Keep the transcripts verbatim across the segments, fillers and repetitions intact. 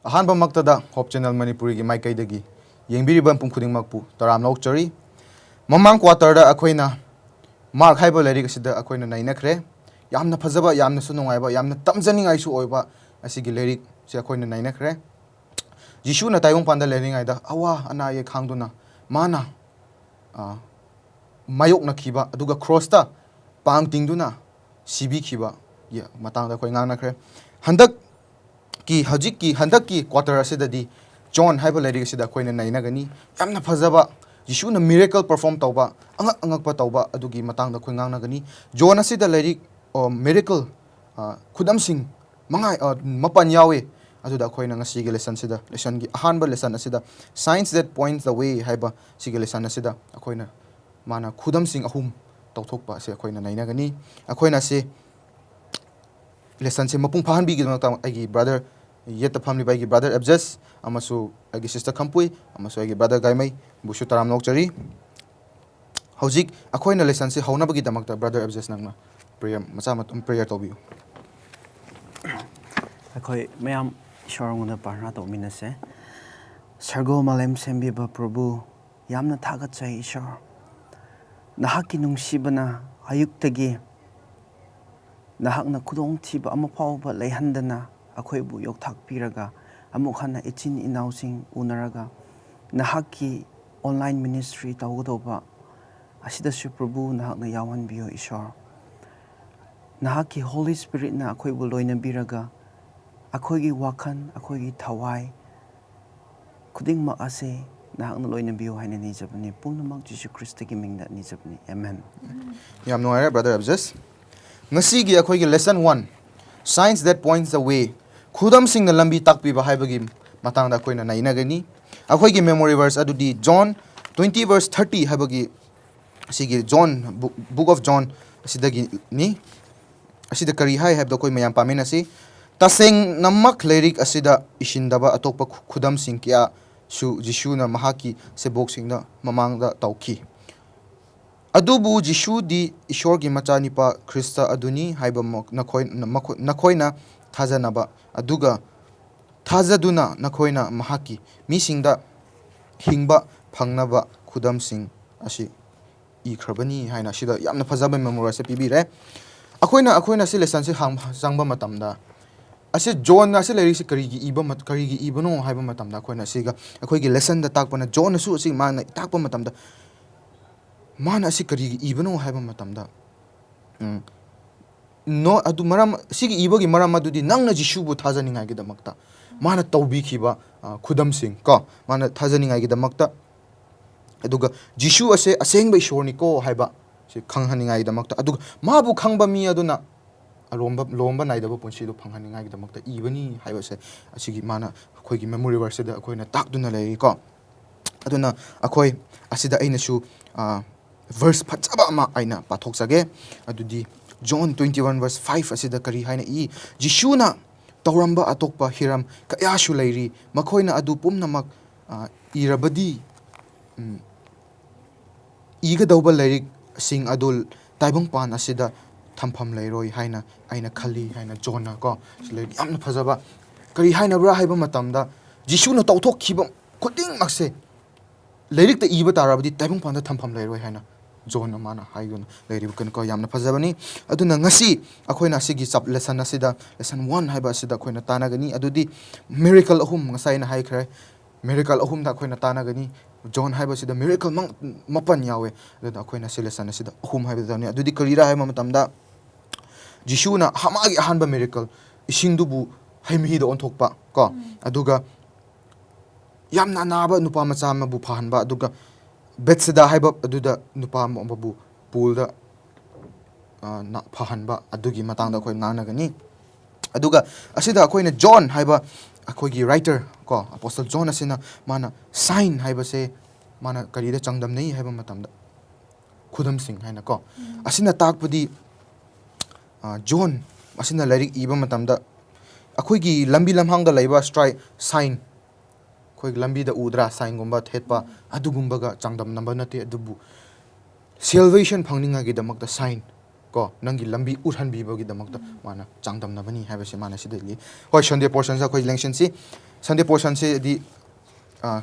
ꯑꯍꯥꯟꯕꯃꯛꯇꯗ ꯍꯣꯞ channel ꯃꯅꯤꯄꯨꯔꯤꯒꯤ ꯃꯥꯏꯀꯩꯗꯒꯤ ꯌꯦꯡꯕꯤꯔꯤꯕ ꯃꯤꯄꯨꯝ ꯈꯨꯗꯤꯡꯃꯛꯄꯨ ꯇꯔꯥꯝꯅ ꯑꯣꯛꯆꯔꯤ꯫ ꯃꯃꯥꯡ ꯀ꯭ꯋꯥꯇꯔꯗ ꯑꯩꯈꯣꯏꯅ ꯃꯥꯔꯛ ꯍꯥꯏꯕ ꯂꯥꯏꯔꯤꯛ ꯑꯁꯤꯗ ꯑꯩꯈꯣꯏꯅ ꯅꯩꯅꯈ꯭ꯔꯦ꯫ ꯌꯥꯝꯅ ꯐꯖꯕ, ꯌꯥꯝꯅꯁꯨ ꯅꯨꯡꯉꯥꯏꯕ, ꯌꯥꯝꯅ ꯇꯝꯖꯅꯤꯡꯉꯥꯏꯁꯨ ꯑꯣꯏꯕ ꯑꯁꯤꯒꯤ ꯂꯥꯏꯔꯤꯛꯁꯦ ꯑꯩꯈꯣꯏꯅ ꯅꯩꯅꯈ꯭ꯔꯦ꯫ ꯖꯤꯁꯨꯅ ꯇꯥꯏꯕꯪꯄꯥꯟꯗ ꯂꯩꯔꯤꯉꯩꯗ ꯑꯋꯥ ꯑꯅꯥ ꯑꯌꯦꯛ ꯈꯥꯡꯗꯨꯅ ꯃꯥꯅ, ꯑ, ꯃꯥꯌꯣꯛꯅꯈꯤꯕ, ꯑꯗꯨꯒ ꯀ꯭ꯔꯣꯁꯇ ꯄꯥꯡ ꯇꯤꯡꯗꯨꯅ ꯁꯤꯕꯤꯈꯤꯕ ꯃꯇꯥꯡꯗ ꯑꯩꯈꯣꯏ ꯉꯥꯡꯅꯈ꯭ꯔꯦ꯫ ꯍꯟꯗꯛꯀꯤ, ꯍꯧꯖꯤꯛꯀꯤ, ꯍꯟꯗꯛꯀꯤ ꯀ꯭ꯋꯥꯇꯔ ꯑꯁꯤꯗꯗꯤ ꯖꯣꯟ ꯍꯥꯏꯕ ꯂꯥꯏꯔꯤꯛ ꯑꯁꯤꯗ ꯑꯩꯈꯣꯏꯅ ꯅꯩꯅꯒꯅꯤ꯫ ꯌꯥꯝꯅ ꯐꯖꯕ, ꯖꯤꯁꯨꯅ ꯃꯤꯔꯦꯀꯜ ꯄꯔꯐꯣꯔꯝ ꯇꯧꯕ, ꯑꯉꯛ ꯑꯉꯛꯄ ꯇꯧꯕ ꯑꯗꯨꯒꯤ ꯃꯇꯥꯡꯗ ꯑꯩꯈꯣꯏ ꯉꯥꯡꯅꯒꯅꯤ꯫ ꯖꯣꯟ ꯑꯁꯤꯗ ꯂꯥꯏꯔꯤꯛ, ꯑ, ꯃꯤꯔꯦꯀꯜ, ꯑ, ꯈꯨꯗꯝꯁꯤꯡ ꯃꯉꯥ, ꯑ, ꯃꯥꯄꯟ ꯌꯥꯎꯏ꯫ ꯑꯗꯨꯗ ꯑꯩꯈꯣꯏꯅ ꯉꯁꯤꯒꯤ ꯂꯦꯁꯟꯁꯤꯗ, ꯂꯦꯁꯟꯒꯤ ꯑꯍꯥꯟꯕ ꯂꯦꯁꯟ ꯑꯁꯤꯗ, Signs That Points the Way ꯍꯥꯏꯕ ꯁꯤꯒꯤ ꯂꯦꯁꯟ ꯑꯁꯤꯗ ꯑꯩꯈꯣꯏꯅ ꯃꯥꯅ ꯈꯨꯗꯝꯁꯤꯡ ꯑꯍꯨꯝ ꯇꯧꯊꯣꯛꯄ ꯑꯁꯤ ꯑꯩꯈꯣꯏꯅ ꯅꯩꯅꯒꯅꯤ꯫ ꯑꯩꯈꯣꯏꯅ ꯑꯁꯤ ꯂꯦꯁꯟꯁꯦ ꯃꯄꯨꯡ ꯐꯥꯍꯟꯕꯤꯒꯤꯗꯃꯛꯇ ꯑꯩꯒꯤ ꯕ꯭ꯔꯗꯔ, ꯌꯦꯠꯇ ꯐꯝꯂꯤꯕ ꯑꯩꯒꯤ ꯕ꯭ꯔꯗꯔ ꯑꯦꯕꯖꯁ ꯑꯃꯁꯨ ꯑꯩꯒꯤ ꯁꯤꯁꯇꯔ ꯈꯝꯄꯨꯏ ꯑꯃꯁꯨ ꯑꯩꯒꯤ ꯕ꯭ꯔꯗꯔ ꯒꯥꯏꯃꯩ ꯕꯨꯁꯨ ꯇꯔꯥꯝꯅ ꯑꯣꯛꯆꯔꯤ꯫ ꯍꯧꯖꯤꯛ ꯑꯩꯈꯣꯏꯅ ꯂꯦꯁꯟꯁꯦ ꯍꯧꯅꯕꯒꯤꯗꯃꯛꯇ ꯕ꯭ꯔꯗꯔ ꯑꯦꯕꯖꯁ ꯅꯪꯅ ꯄ꯭ꯔꯦꯌꯔ ꯃꯆꯥ ꯃꯇꯨꯝ ꯄ꯭ꯔꯦꯌꯔ ꯇꯧꯕꯤꯌꯨ꯫ ꯑꯩꯈꯣꯏ ꯃꯌꯥꯝ ꯏꯁꯣꯔ ꯑꯩꯉꯣꯟꯗ ꯄ꯭ꯔꯥꯔꯊꯅꯥ ꯇꯧꯃꯤꯟꯅꯁꯦ꯫ ꯁꯔꯒꯣ ꯃꯥꯂꯦꯝ ꯁꯦꯝꯕꯤꯕ ꯄ꯭ꯔꯚꯨ, ꯌꯥꯝꯅ ꯊꯥꯒꯠꯆꯩ ꯏꯁꯣꯔ꯫ ꯅꯍꯥꯛꯀꯤ ꯅꯨꯡꯁꯤꯕꯅ ꯑꯌꯨꯛꯇꯒꯤ ꯅꯍꯥꯛꯅ ꯈꯨꯗꯣꯡꯊꯤꯕ ꯑꯃ ꯐꯥꯎꯕ ꯂꯩꯍꯟꯗꯅ ꯑꯩꯈꯣꯏꯕꯨ ꯌꯣꯛꯊꯥꯛꯄꯤꯔꯒ ꯑꯃꯨꯛ ꯍꯟꯅ ꯏꯆꯤꯟ ꯏꯅꯥꯎꯁꯤꯡ ꯎꯅꯔꯒ ꯅꯍꯥꯛꯀꯤ ꯑꯣꯟꯂꯥꯏꯟ ꯃꯤꯅꯤꯁꯇ꯭ꯔꯤ ꯇꯧꯒꯗꯧꯕ ꯑꯁꯤꯗꯁꯨ ꯄ꯭ꯔꯚꯨ ꯅꯍꯥꯛꯅ ꯌꯥꯎꯍꯟꯕꯤꯌꯨ ꯏꯁꯣꯔ꯫ ꯅꯍꯥꯛꯀꯤ ꯍꯣꯂꯤ ꯁ꯭ꯄꯤꯔꯤꯠꯅ ꯑꯩꯈꯣꯏꯕꯨ ꯂꯣꯏꯅꯕꯤꯔꯒ ꯑꯩꯈꯣꯏꯒꯤ ꯋꯥꯈꯜ, ꯑꯩꯈꯣꯏꯒꯤ ꯊꯋꯥꯏ ꯈꯨꯗꯤꯡꯃꯛ ꯑꯁꯦ ꯅꯍꯥꯛꯅ ꯂꯣꯏꯅꯕꯤꯌꯨ ꯍꯥꯏꯅ ꯅꯤꯖꯕꯅꯤ꯫ ꯄꯨꯝꯅꯃꯛ ꯖꯤꯁꯨ ꯈ꯭ꯔꯤꯁꯇꯒꯤ ꯃꯤꯡꯗ ꯅꯤꯖꯕꯅꯤ꯫ ꯑꯦꯃꯦꯟ꯫ ꯌꯥꯝ ꯅꯨꯡꯉꯥꯏꯔꯦ ꯕ꯭ꯔꯗꯔ ꯑꯦꯕꯖꯁ꯫ ꯉꯁꯤꯒꯤ ꯑꯩꯈꯣꯏꯒꯤ lesson one, Signs That Points the Way, ꯈꯨꯗꯝꯁꯤꯡꯅ ꯂꯝꯕꯤ ꯇꯥꯛꯄꯤꯕ ꯍꯥꯏꯕꯒꯤ ꯃꯇꯥꯡꯗ ꯑꯩꯈꯣꯏꯅ ꯅꯩꯅꯒꯅꯤ꯫ ꯑꯩꯈꯣꯏꯒꯤ ꯃꯦꯃꯣꯔꯤ ꯚꯔꯁ ꯑꯗꯨꯗꯤ ꯖꯣꯟ ꯇ꯭ꯋꯦꯟꯇꯤ ꯚꯔꯁ ꯊꯥꯔꯇꯤ ꯍꯥꯏꯕꯒꯤ ꯑꯁꯤꯒꯤ ꯖꯣꯟ, ꯕꯨꯛ ꯑꯣꯐ ꯖꯣꯟ ꯑꯁꯤꯗꯒꯤꯅꯤ꯫ ꯑꯁꯤꯗ ꯀꯔꯤ ꯍꯥꯏ ꯍꯥꯏꯕꯗꯣ ꯑꯩꯈꯣꯏ ꯃꯌꯥꯝ ꯄꯥꯃꯤꯟꯅꯁꯤ꯫ ꯇꯁꯦꯡꯅꯃꯛ ꯂꯥꯏꯔꯤꯛ ꯑꯁꯤꯗ ꯏꯁꯤꯟꯗꯕ ꯑꯇꯣꯞꯄ ꯈꯨ-, ꯈꯨꯗꯝꯁꯤꯡ ꯀꯌꯥꯁꯨ ꯖꯤꯁꯨꯅ ꯃꯍꯥꯛꯀꯤ ꯁꯦꯕꯣꯛꯁꯤꯡꯗ ꯃꯃꯥꯡꯗ ꯇꯧꯈꯤ꯫ ꯑꯗꯨꯕꯨ ꯖꯤꯁꯨꯗꯤ ꯏꯁꯣꯔꯒꯤ ꯃꯆꯥꯅꯤꯄꯥ ꯈ꯭ꯔꯤꯁꯇ ꯑꯗꯨꯅꯤ ꯍꯥꯏꯕ ꯃ-, ꯅꯈꯣꯏ-, ꯃꯈꯣꯏ-, ꯅꯈꯣꯏꯅ ꯊꯥꯖꯅꯕ, ꯑꯗꯨꯒ ꯊꯥꯖꯗꯨꯅ ꯅꯈꯣꯏꯅ ꯃꯍꯥꯛꯀꯤ ꯃꯤꯁꯤꯡꯗ ꯍꯤꯡꯕ ꯐꯪꯅꯕ ꯈꯨꯗꯝꯁꯤꯡ ꯑꯁꯤ ꯏꯈ꯭ꯔꯕꯅꯤ ꯍꯥꯏꯅ ꯁꯤꯗ ꯌꯥꯝꯅ ꯐꯖꯕ ꯃꯦꯃꯣꯔꯤ ꯑꯁꯤ ꯄꯤꯕꯤꯔꯦ꯫ ꯑꯩꯈꯣꯏꯅ ꯑꯩꯈꯣꯏꯅ ꯁꯤ ꯂꯦꯁꯟꯁꯤ ꯍꯥꯡ- ꯆꯪꯕ ꯃꯇꯝꯗ ꯑꯁꯤ ꯖꯣꯟꯅ ꯑꯁꯤ ꯂꯥꯏꯔꯤꯛꯁꯤ ꯀꯔꯤꯒꯤ ꯏꯕ ꯃꯠ- ꯀꯔꯤꯒꯤ ꯏꯕꯅꯣ ꯍꯥꯏꯕ ꯃꯇꯝꯗ ꯑꯩꯈꯣꯏꯅ ꯁꯤꯒ ꯑꯩꯈꯣꯏꯒꯤ ꯂꯦꯁꯟꯗ ꯇꯥꯛꯄꯅ ꯖꯣꯟꯅꯁꯨ ꯑꯁꯤ ꯃꯥꯅ ꯇꯥꯛꯄ ꯃꯇꯝꯗ ꯃꯥꯅ ꯑꯁꯤ ꯀꯔꯤꯒꯤ ꯏꯕꯅꯣ ꯍꯥꯏꯕ ꯃꯇꯝꯗ ꯎꯝ, ꯅꯣ ꯑꯗꯨ ꯃꯔꯝ ꯁꯤꯒꯤ ꯏꯕꯒꯤ ꯃꯔꯝ ꯑꯗꯨꯗꯤ ꯅꯪꯅ ꯖꯤꯁꯨꯕꯨ ꯊꯥꯖꯅꯤꯡꯉꯥꯏꯒꯤꯗꯃꯛꯇ ꯃꯥꯅ ꯇꯧꯕꯤꯈꯤꯕ ꯑ, ꯈꯨꯗꯝꯁꯤꯡ ꯀꯣ ꯃꯥꯅ ꯊꯥꯖꯅꯤꯡꯉꯥꯏꯒꯤꯗꯃꯛꯇ ꯑꯗꯨꯒ ꯖꯤꯁꯨ ꯑꯁꯦ ꯑꯁꯦꯡꯕ ꯏꯁꯣꯔꯅꯤꯀꯣ ꯍꯥꯏꯕ ꯁꯤ ꯈꯪꯍꯟꯅꯤꯡꯉꯥꯏꯒꯤꯗꯃꯛꯇ ꯑꯗꯨꯒ ꯃꯥꯕꯨ ꯈꯪꯕ ꯃꯤ ꯑꯗꯨꯅ ꯑꯔꯣꯝꯕ ꯂꯣꯝꯕ ꯅꯥꯏꯗꯕ ꯄꯨꯟꯁꯤꯗꯨ ꯐꯪꯍꯟꯅꯤꯡꯉꯥꯏꯒꯤꯗꯃꯛꯇ ꯏꯕꯅꯤ ꯍꯥꯏꯕꯁꯦ ꯑꯁꯤꯒꯤ ꯃꯥꯅ ꯑꯩꯈꯣꯏꯒꯤ ꯃꯦꯃꯣꯔꯤ ꯚꯔꯁꯁꯤꯗ ꯑꯩꯈꯣꯏꯅ ꯇꯥꯛꯇꯨꯅ ꯂꯩꯔꯤꯀꯣ꯫ ꯑꯗꯨꯅ ꯑꯩꯈꯣꯏ ꯑꯁꯤꯗ ꯑꯩꯅꯁꯨ ꯚꯔꯁ ꯐꯖꯕ ꯑꯃ ꯑꯩꯅ ꯄꯥꯊꯣꯛꯆꯒꯦ꯫ ꯑꯗꯨꯗꯤ John twenty one verse five ꯑꯁꯤꯗ ꯀꯔꯤ ꯍꯥꯏꯅ ꯏ? ꯖꯤꯁꯨꯅ ꯇꯧꯔꯝꯕ ꯑꯇꯣꯞꯄ ꯍꯤꯔꯝ ꯀꯌꯥꯁꯨ ꯂꯩꯔꯤ, ꯃꯈꯣꯏꯅ ꯑꯗꯨ ꯄꯨꯝꯅꯃꯛ ꯑ, ꯏꯔꯕꯗꯤ ꯎꯝ, ꯏꯒꯗꯧꯕ ꯂꯥꯏꯔꯤꯛꯁꯤꯡ ꯑꯗꯨ ꯇꯥꯏꯕꯪꯄꯥꯟ ꯑꯁꯤꯗ ꯊꯝꯐꯝ ꯂꯩꯔꯣꯏ ꯍꯥꯏꯅ ꯑꯩꯅ ꯈꯜꯂꯤ ꯍꯥꯏꯅ ꯖꯣꯟꯅ ꯀꯣ ꯁꯤ ꯂꯥꯏꯔꯤꯛ ꯌꯥꯝꯅ ꯐꯖꯕ ꯀꯔꯤ ꯍꯥꯏꯅꯕ꯭ꯔꯥ ꯍꯥꯏꯕ ꯃꯇꯝꯗ ꯖꯤꯁꯨꯅ ꯇꯧꯊꯣꯛꯈꯤꯕ ꯈꯨꯗꯤꯡꯃꯛꯁꯦ ꯂꯥꯏꯔꯤꯛꯇ ꯏꯕ ꯇꯥꯔꯕꯗꯤ ꯇꯥꯏꯕꯪꯄꯥꯟꯗ ꯊꯝꯐꯝ ꯂꯩꯔꯣꯏ ꯍꯥꯏꯅ ꯖꯣꯟꯅ ꯃꯥꯅ ꯍꯥꯏꯗꯨꯅ ꯂꯩꯔꯤꯕ ꯀꯩꯅꯣꯀꯣ ꯌꯥꯝꯅ ꯐꯖꯕꯅꯤ꯫ ꯑꯗꯨꯅ ꯉꯁꯤ ꯑꯩꯈꯣꯏꯅ ꯑꯁꯤꯒꯤ ꯆꯞ ꯂꯦꯁꯟ ꯑꯁꯤꯗ ꯂꯦꯁꯟ ꯋꯥꯟ ꯍꯥꯏꯕ ꯑꯁꯤꯗ ꯑꯩꯈꯣꯏꯅ ꯇꯥꯟꯅꯒꯅꯤ꯫ ꯑꯗꯨꯗꯤ ꯃꯤꯔꯦꯀꯜ ꯑꯍꯨꯝ ꯉꯁꯥꯏ ꯑꯩꯅ ꯍꯥꯏꯈ꯭ꯔꯦ꯫ ꯃꯤꯔꯦꯀꯜ ꯑꯍꯨꯝꯗ ꯑꯩꯈꯣꯏꯅ ꯇꯥꯟꯅꯒꯅꯤ꯫ ꯖꯣꯟ ꯍꯥꯏꯕꯁꯤꯗ ꯃꯤꯔꯦꯀꯜ ꯃꯥꯄꯟ ꯌꯥꯎꯋꯦ꯫ ꯑꯗꯨꯅ ꯑꯩꯈꯣꯏꯅ ꯁꯤ ꯂꯦꯁꯟ ꯑꯁꯤꯗ ꯑꯍꯨꯝ ꯍꯥꯏꯕꯗꯨꯅꯤ꯫ ꯑꯗꯨꯗꯤ ꯀꯔꯤꯔꯥ ꯍꯥꯏꯕ ꯃꯇꯝꯗ ꯖꯤꯁꯨꯅ ꯍ- ꯃꯥꯒꯤ ꯑꯍꯥꯟꯕ ꯃꯤꯔꯦꯀꯜ ꯏꯁꯤꯡꯗꯨꯕꯨ ꯍꯩ ꯃꯍꯤꯗ ꯑꯣꯟꯊꯣꯛꯄ ꯀꯣ ꯑꯗꯨꯒ ꯌꯥꯝꯅ ꯑꯅꯥꯕ ꯅꯨꯄꯥ ꯃꯆꯥ ꯑꯃꯕꯨ ꯐꯍꯟꯕ ꯑꯗꯨꯒ ꯕꯦꯠꯁꯤꯗꯥ ꯍꯥꯏꯕ ꯑꯗꯨꯗ ꯅꯨꯄꯥ ꯑꯃꯕꯨ ꯄꯨꯜꯗ ꯑ, ꯅ- ꯐꯍꯟꯕ ꯑꯗꯨꯒꯤ ꯃꯇꯥꯡꯗ ꯑꯩꯈꯣꯏ ꯉꯥꯡꯅꯒꯅꯤ꯫ ꯑꯗꯨꯒ ꯑꯁꯤꯗ ꯑꯩꯈꯣꯏꯅ ꯖꯣꯟ ꯍꯥꯏꯕ ꯑꯩꯈꯣꯏꯒꯤ ꯔꯥꯏꯇꯔ ꯀꯣ ꯑꯄꯣꯁꯇꯜ ꯖꯣꯟ ꯑꯁꯤꯅ ꯃꯥꯅ ꯁꯥꯏꯟ ꯍꯥꯏꯕꯁꯦ ꯃꯥꯅ ꯀꯔꯤꯗ ꯆꯥꯡꯗꯝꯅꯩ ꯍꯥꯏꯕ ꯃꯇꯝꯗ ꯈꯨꯗꯝꯁꯤꯡ ꯍꯥꯏꯅꯀꯣ ꯑꯁꯤꯅ ꯇꯥꯛꯄꯗꯤ ꯑ, ꯖꯣꯟ ꯑꯁꯤꯅ ꯂꯥꯏꯔꯤꯛ ꯏꯕ ꯃꯇꯝꯗ ꯑꯩꯈꯣꯏꯒꯤ ꯂꯝꯕꯤ ꯂꯝꯍꯥꯡꯗ ꯂꯩꯕ ꯁ꯭ꯇ꯭ꯔꯥꯏ ꯁꯥꯏꯟ ꯑꯩꯈꯣꯏꯒꯤ ꯂꯝꯕꯤꯗ ꯎꯗ꯭ꯔꯥ ꯁꯥꯏꯟꯒꯨꯝꯕ ꯊꯦꯠꯄ ꯑꯗꯨꯒꯨꯝꯕꯒ ꯆꯥꯡꯗꯝꯅꯕ ꯅꯠꯇꯦ꯫ ꯑꯗꯨꯕꯨ ꯁꯦꯜꯕꯦꯁꯟ ꯐꯪꯅꯤꯡꯉꯥꯏꯒꯤꯗꯃꯛꯇ ꯁꯥꯏꯟ ꯀꯣ, ꯅꯪꯒꯤ ꯂꯝꯕꯤ ꯎꯠꯍꯟꯕꯤꯕꯒꯤꯗꯃꯛꯇ ꯃꯥꯅ ꯆꯥꯡꯗꯝꯅꯕꯅꯤ ꯍꯥꯏꯕꯁꯦ ꯃꯥꯅ ꯁꯤꯗ ꯏꯜꯂꯤ꯫ ꯍꯣꯏ, Sunday portionꯁꯦ ꯑꯩꯈꯣꯏ ꯂꯦꯡꯁꯤꯟꯁꯤ꯫ Sunday portionꯁꯦꯗꯤ, ꯑ,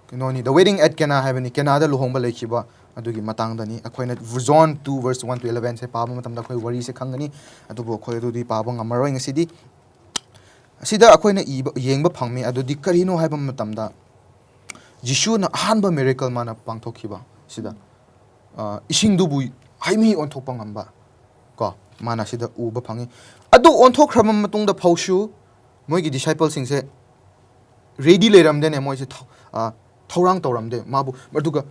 ꯀꯩꯅꯣꯅꯤ, The Wedding at Cana ꯍꯥꯏꯕꯅꯤ, ꯀꯦꯅꯥꯗ ꯂꯨꯍꯣꯡꯕ ꯂꯩꯈꯤꯕ ꯑꯗꯨꯒꯤ ꯃꯇꯥꯡꯗꯅꯤ꯫ ꯑꯩꯈꯣꯏꯅ John two verse one to elevenꯁꯦ ꯄꯥꯕ ꯃꯇꯝꯗ ꯑꯩꯈꯣꯏ ꯋꯥꯔꯤꯁꯦ ꯈꯪꯒꯅꯤ, ꯑꯗꯨꯕꯨ ꯑꯩꯈꯣꯏ ꯑꯗꯨꯗꯤ ꯄꯥꯕ ꯉꯝꯃꯔꯣꯏ ꯉꯁꯤꯗꯤ꯫ ꯑꯁꯤꯗ ꯑꯩꯈꯣꯏꯅ ꯏꯕ, ꯌꯦꯡꯕ ꯐꯪꯃꯤ꯫ ꯑꯗꯨꯗꯤ ꯀꯔꯤꯅꯣ ꯍꯥꯏꯕ ꯃꯇꯝꯗ, ꯖꯤꯁꯨꯅ ꯑꯍꯥꯟꯕ miracle ꯃꯥꯅ ꯄꯥꯡꯊꯣꯛꯈꯤꯕ ꯁꯤꯗ, ꯑ, ꯏꯁꯤꯡꯗꯨꯕꯨ ꯍꯩꯃꯍꯤ ꯑꯣꯟꯊꯣꯛꯄ ꯉꯝꯕ, ꯀꯣ, ꯃꯥꯅ ꯁꯤꯗ ꯎꯕ ꯐꯪꯉꯤ꯫ ꯑꯗꯨ ꯑꯣꯟꯊꯣꯛꯈ꯭ꯔꯕ ꯃꯇꯨꯡꯗ ꯐꯥꯎꯁꯨ ꯃꯣꯏꯒꯤ discipleꯁꯤꯡꯁꯦ ready ꯂꯩꯔꯝꯗꯦꯅꯦ, ꯃꯣꯏꯁꯦ ꯊꯧ-, ꯑ, ꯊꯧꯔꯥꯡ ꯇꯧꯔꯝꯗꯦ ꯃꯥꯕꯨ, ꯑꯗꯨꯒ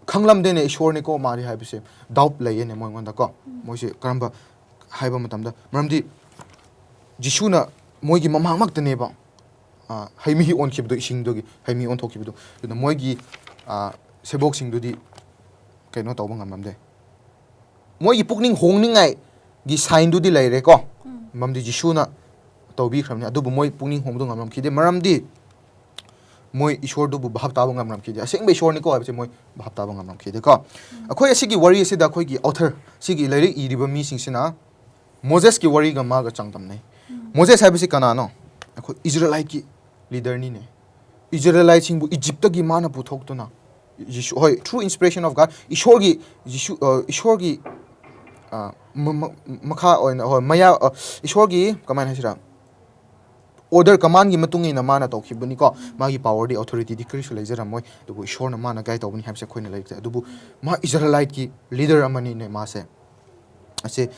ꯈꯪꯂꯝꯗꯦꯅꯦ ꯏꯁꯣꯔꯅꯤꯀꯣ ꯃꯥꯗꯤ ꯍꯥꯏꯕꯁꯦ꯫ Doubt ꯂꯩꯌꯦꯅꯦ ꯃꯣꯏꯉꯣꯟꯗꯀꯣ꯫ ꯃꯣꯏꯁꯦ ꯀꯔꯝꯕ ꯍꯥꯏꯕ ꯃꯇꯝꯗ, ꯃꯔꯝꯗꯤ ꯖꯤꯁꯨꯅ ꯃꯣꯏꯒꯤ ꯃꯃꯥꯡꯃꯛꯇꯅꯦꯕ, ꯑ, ꯍꯩꯃꯍꯤ ꯑꯣꯟꯈꯤꯕꯗꯣ, ꯏꯁꯤꯡꯗꯨꯒꯤ ꯍꯩꯃꯍꯤ ꯑꯣꯟꯊꯣꯛꯈꯤꯕꯗꯣ꯫ ꯑꯗꯨꯅ ꯃꯣꯏꯒꯤ, ꯑ, ꯁꯦꯕꯣꯛꯁꯤꯡꯗꯨꯗꯤ ꯀꯩꯅꯣ ꯇꯧꯕ ꯉꯝꯂꯝꯗꯦ꯫ ꯃꯣꯏꯒꯤ ꯄꯨꯛꯅꯤꯡ ꯍꯣꯡꯅꯤꯡꯉꯥꯏꯒꯤ signꯗꯨꯗꯤ ꯂꯩꯔꯦꯀꯣ꯫ ꯃꯔꯝꯗꯤ ꯖꯤꯁꯨꯅ ꯇꯧꯕꯤꯈ꯭ꯔꯕꯅꯤ꯫ ꯑꯗꯨꯕꯨ ꯃꯣꯏ ꯄꯨꯛꯅꯤꯡ ꯍꯣꯡꯕꯗꯣ ꯉꯝꯂꯝꯈꯤꯗꯦ꯫ ꯃꯔꯝꯗꯤ ꯃꯣꯏ ꯏꯁꯣꯔꯗꯨꯕꯨ ꯚꯥꯞ ꯇꯥꯕ ꯉꯝꯂꯝꯈꯤꯗꯦ꯫ ꯑꯁꯦꯡꯕ ꯏꯁꯣꯔꯅꯤꯀꯣ ꯍꯥꯏꯕꯁꯦ ꯃꯣꯏ ꯚꯥꯞ ꯇꯥꯕ ꯉꯝꯂꯝꯈꯤꯗꯦꯀꯣ꯫ ꯑꯩꯈꯣꯏ ꯑꯁꯤꯒꯤ ꯋꯥꯔꯤ ꯑꯁꯤꯗ ꯑꯩꯈꯣꯏꯒꯤ author, ꯁꯤꯒꯤ ꯂꯥꯏꯔꯤꯛ ꯏꯔꯤꯕ ꯃꯤꯁꯤꯡꯁꯤꯅ ꯃꯣꯖꯦꯁꯀꯤ ꯋꯥꯔꯤꯒ ꯃꯥꯒ ꯆꯥꯡꯗꯝꯅꯩ꯫ ꯃꯣꯖꯦꯁ ꯍꯥꯏꯕꯁꯤ ꯀꯅꯥꯅꯣ? ꯑꯩꯈꯣꯏ ꯏꯖꯔꯦꯂꯥꯏꯠꯀꯤ leaderꯅꯤꯅꯦ꯫ ꯏꯖꯔꯦꯂꯥꯏꯠꯁꯤꯡꯕꯨ ꯏꯖꯤꯞꯇꯒꯤ ꯃꯥꯅ ꯄꯨꯊꯣꯛꯇꯨꯅ, ꯖꯤꯁꯨ, ꯍꯣꯏ, through inspiration of God, ꯏꯁꯣꯔꯒꯤ, ꯖꯤꯁꯨ, ꯑ, ꯏꯁꯣꯔꯒꯤ, ꯑ, ꯃ-, ꯃ-, ꯃꯈꯥ ꯑꯣꯏꯅ, ꯍꯣꯏ, ꯃꯌꯥ, ꯑ, ꯏꯁꯣꯔꯒꯤ, ꯀꯃꯥꯏꯅ ꯍꯥꯏꯁꯤꯔꯥ, order, commandꯒꯤ ꯃꯇꯨꯡ ꯏꯟꯅ ꯃꯥꯅ ꯇꯧꯈꯤꯕꯅꯤꯀꯣ꯫ ꯃꯥꯒꯤ powerꯗꯤ, authorityꯗꯤ ꯀꯔꯤꯁꯨ ꯂꯩꯖꯔꯝꯃꯣꯏ, ꯑꯗꯨꯕꯨ ꯏꯁꯣꯔꯅ ꯃꯥꯅ guide ꯇꯧꯕꯅꯤ ꯍꯥꯏꯕꯁꯦ ꯑꯩꯈꯣꯏꯅ ꯂꯩꯔꯤꯛꯇ꯫ ꯑꯗꯨꯕꯨ ꯃꯥ ꯏꯖꯔꯦꯂꯥꯏꯠꯀꯤ leader ꯑꯃꯅꯤꯅꯦ ꯃꯥꯁꯦ꯫ ꯑꯁꯦ,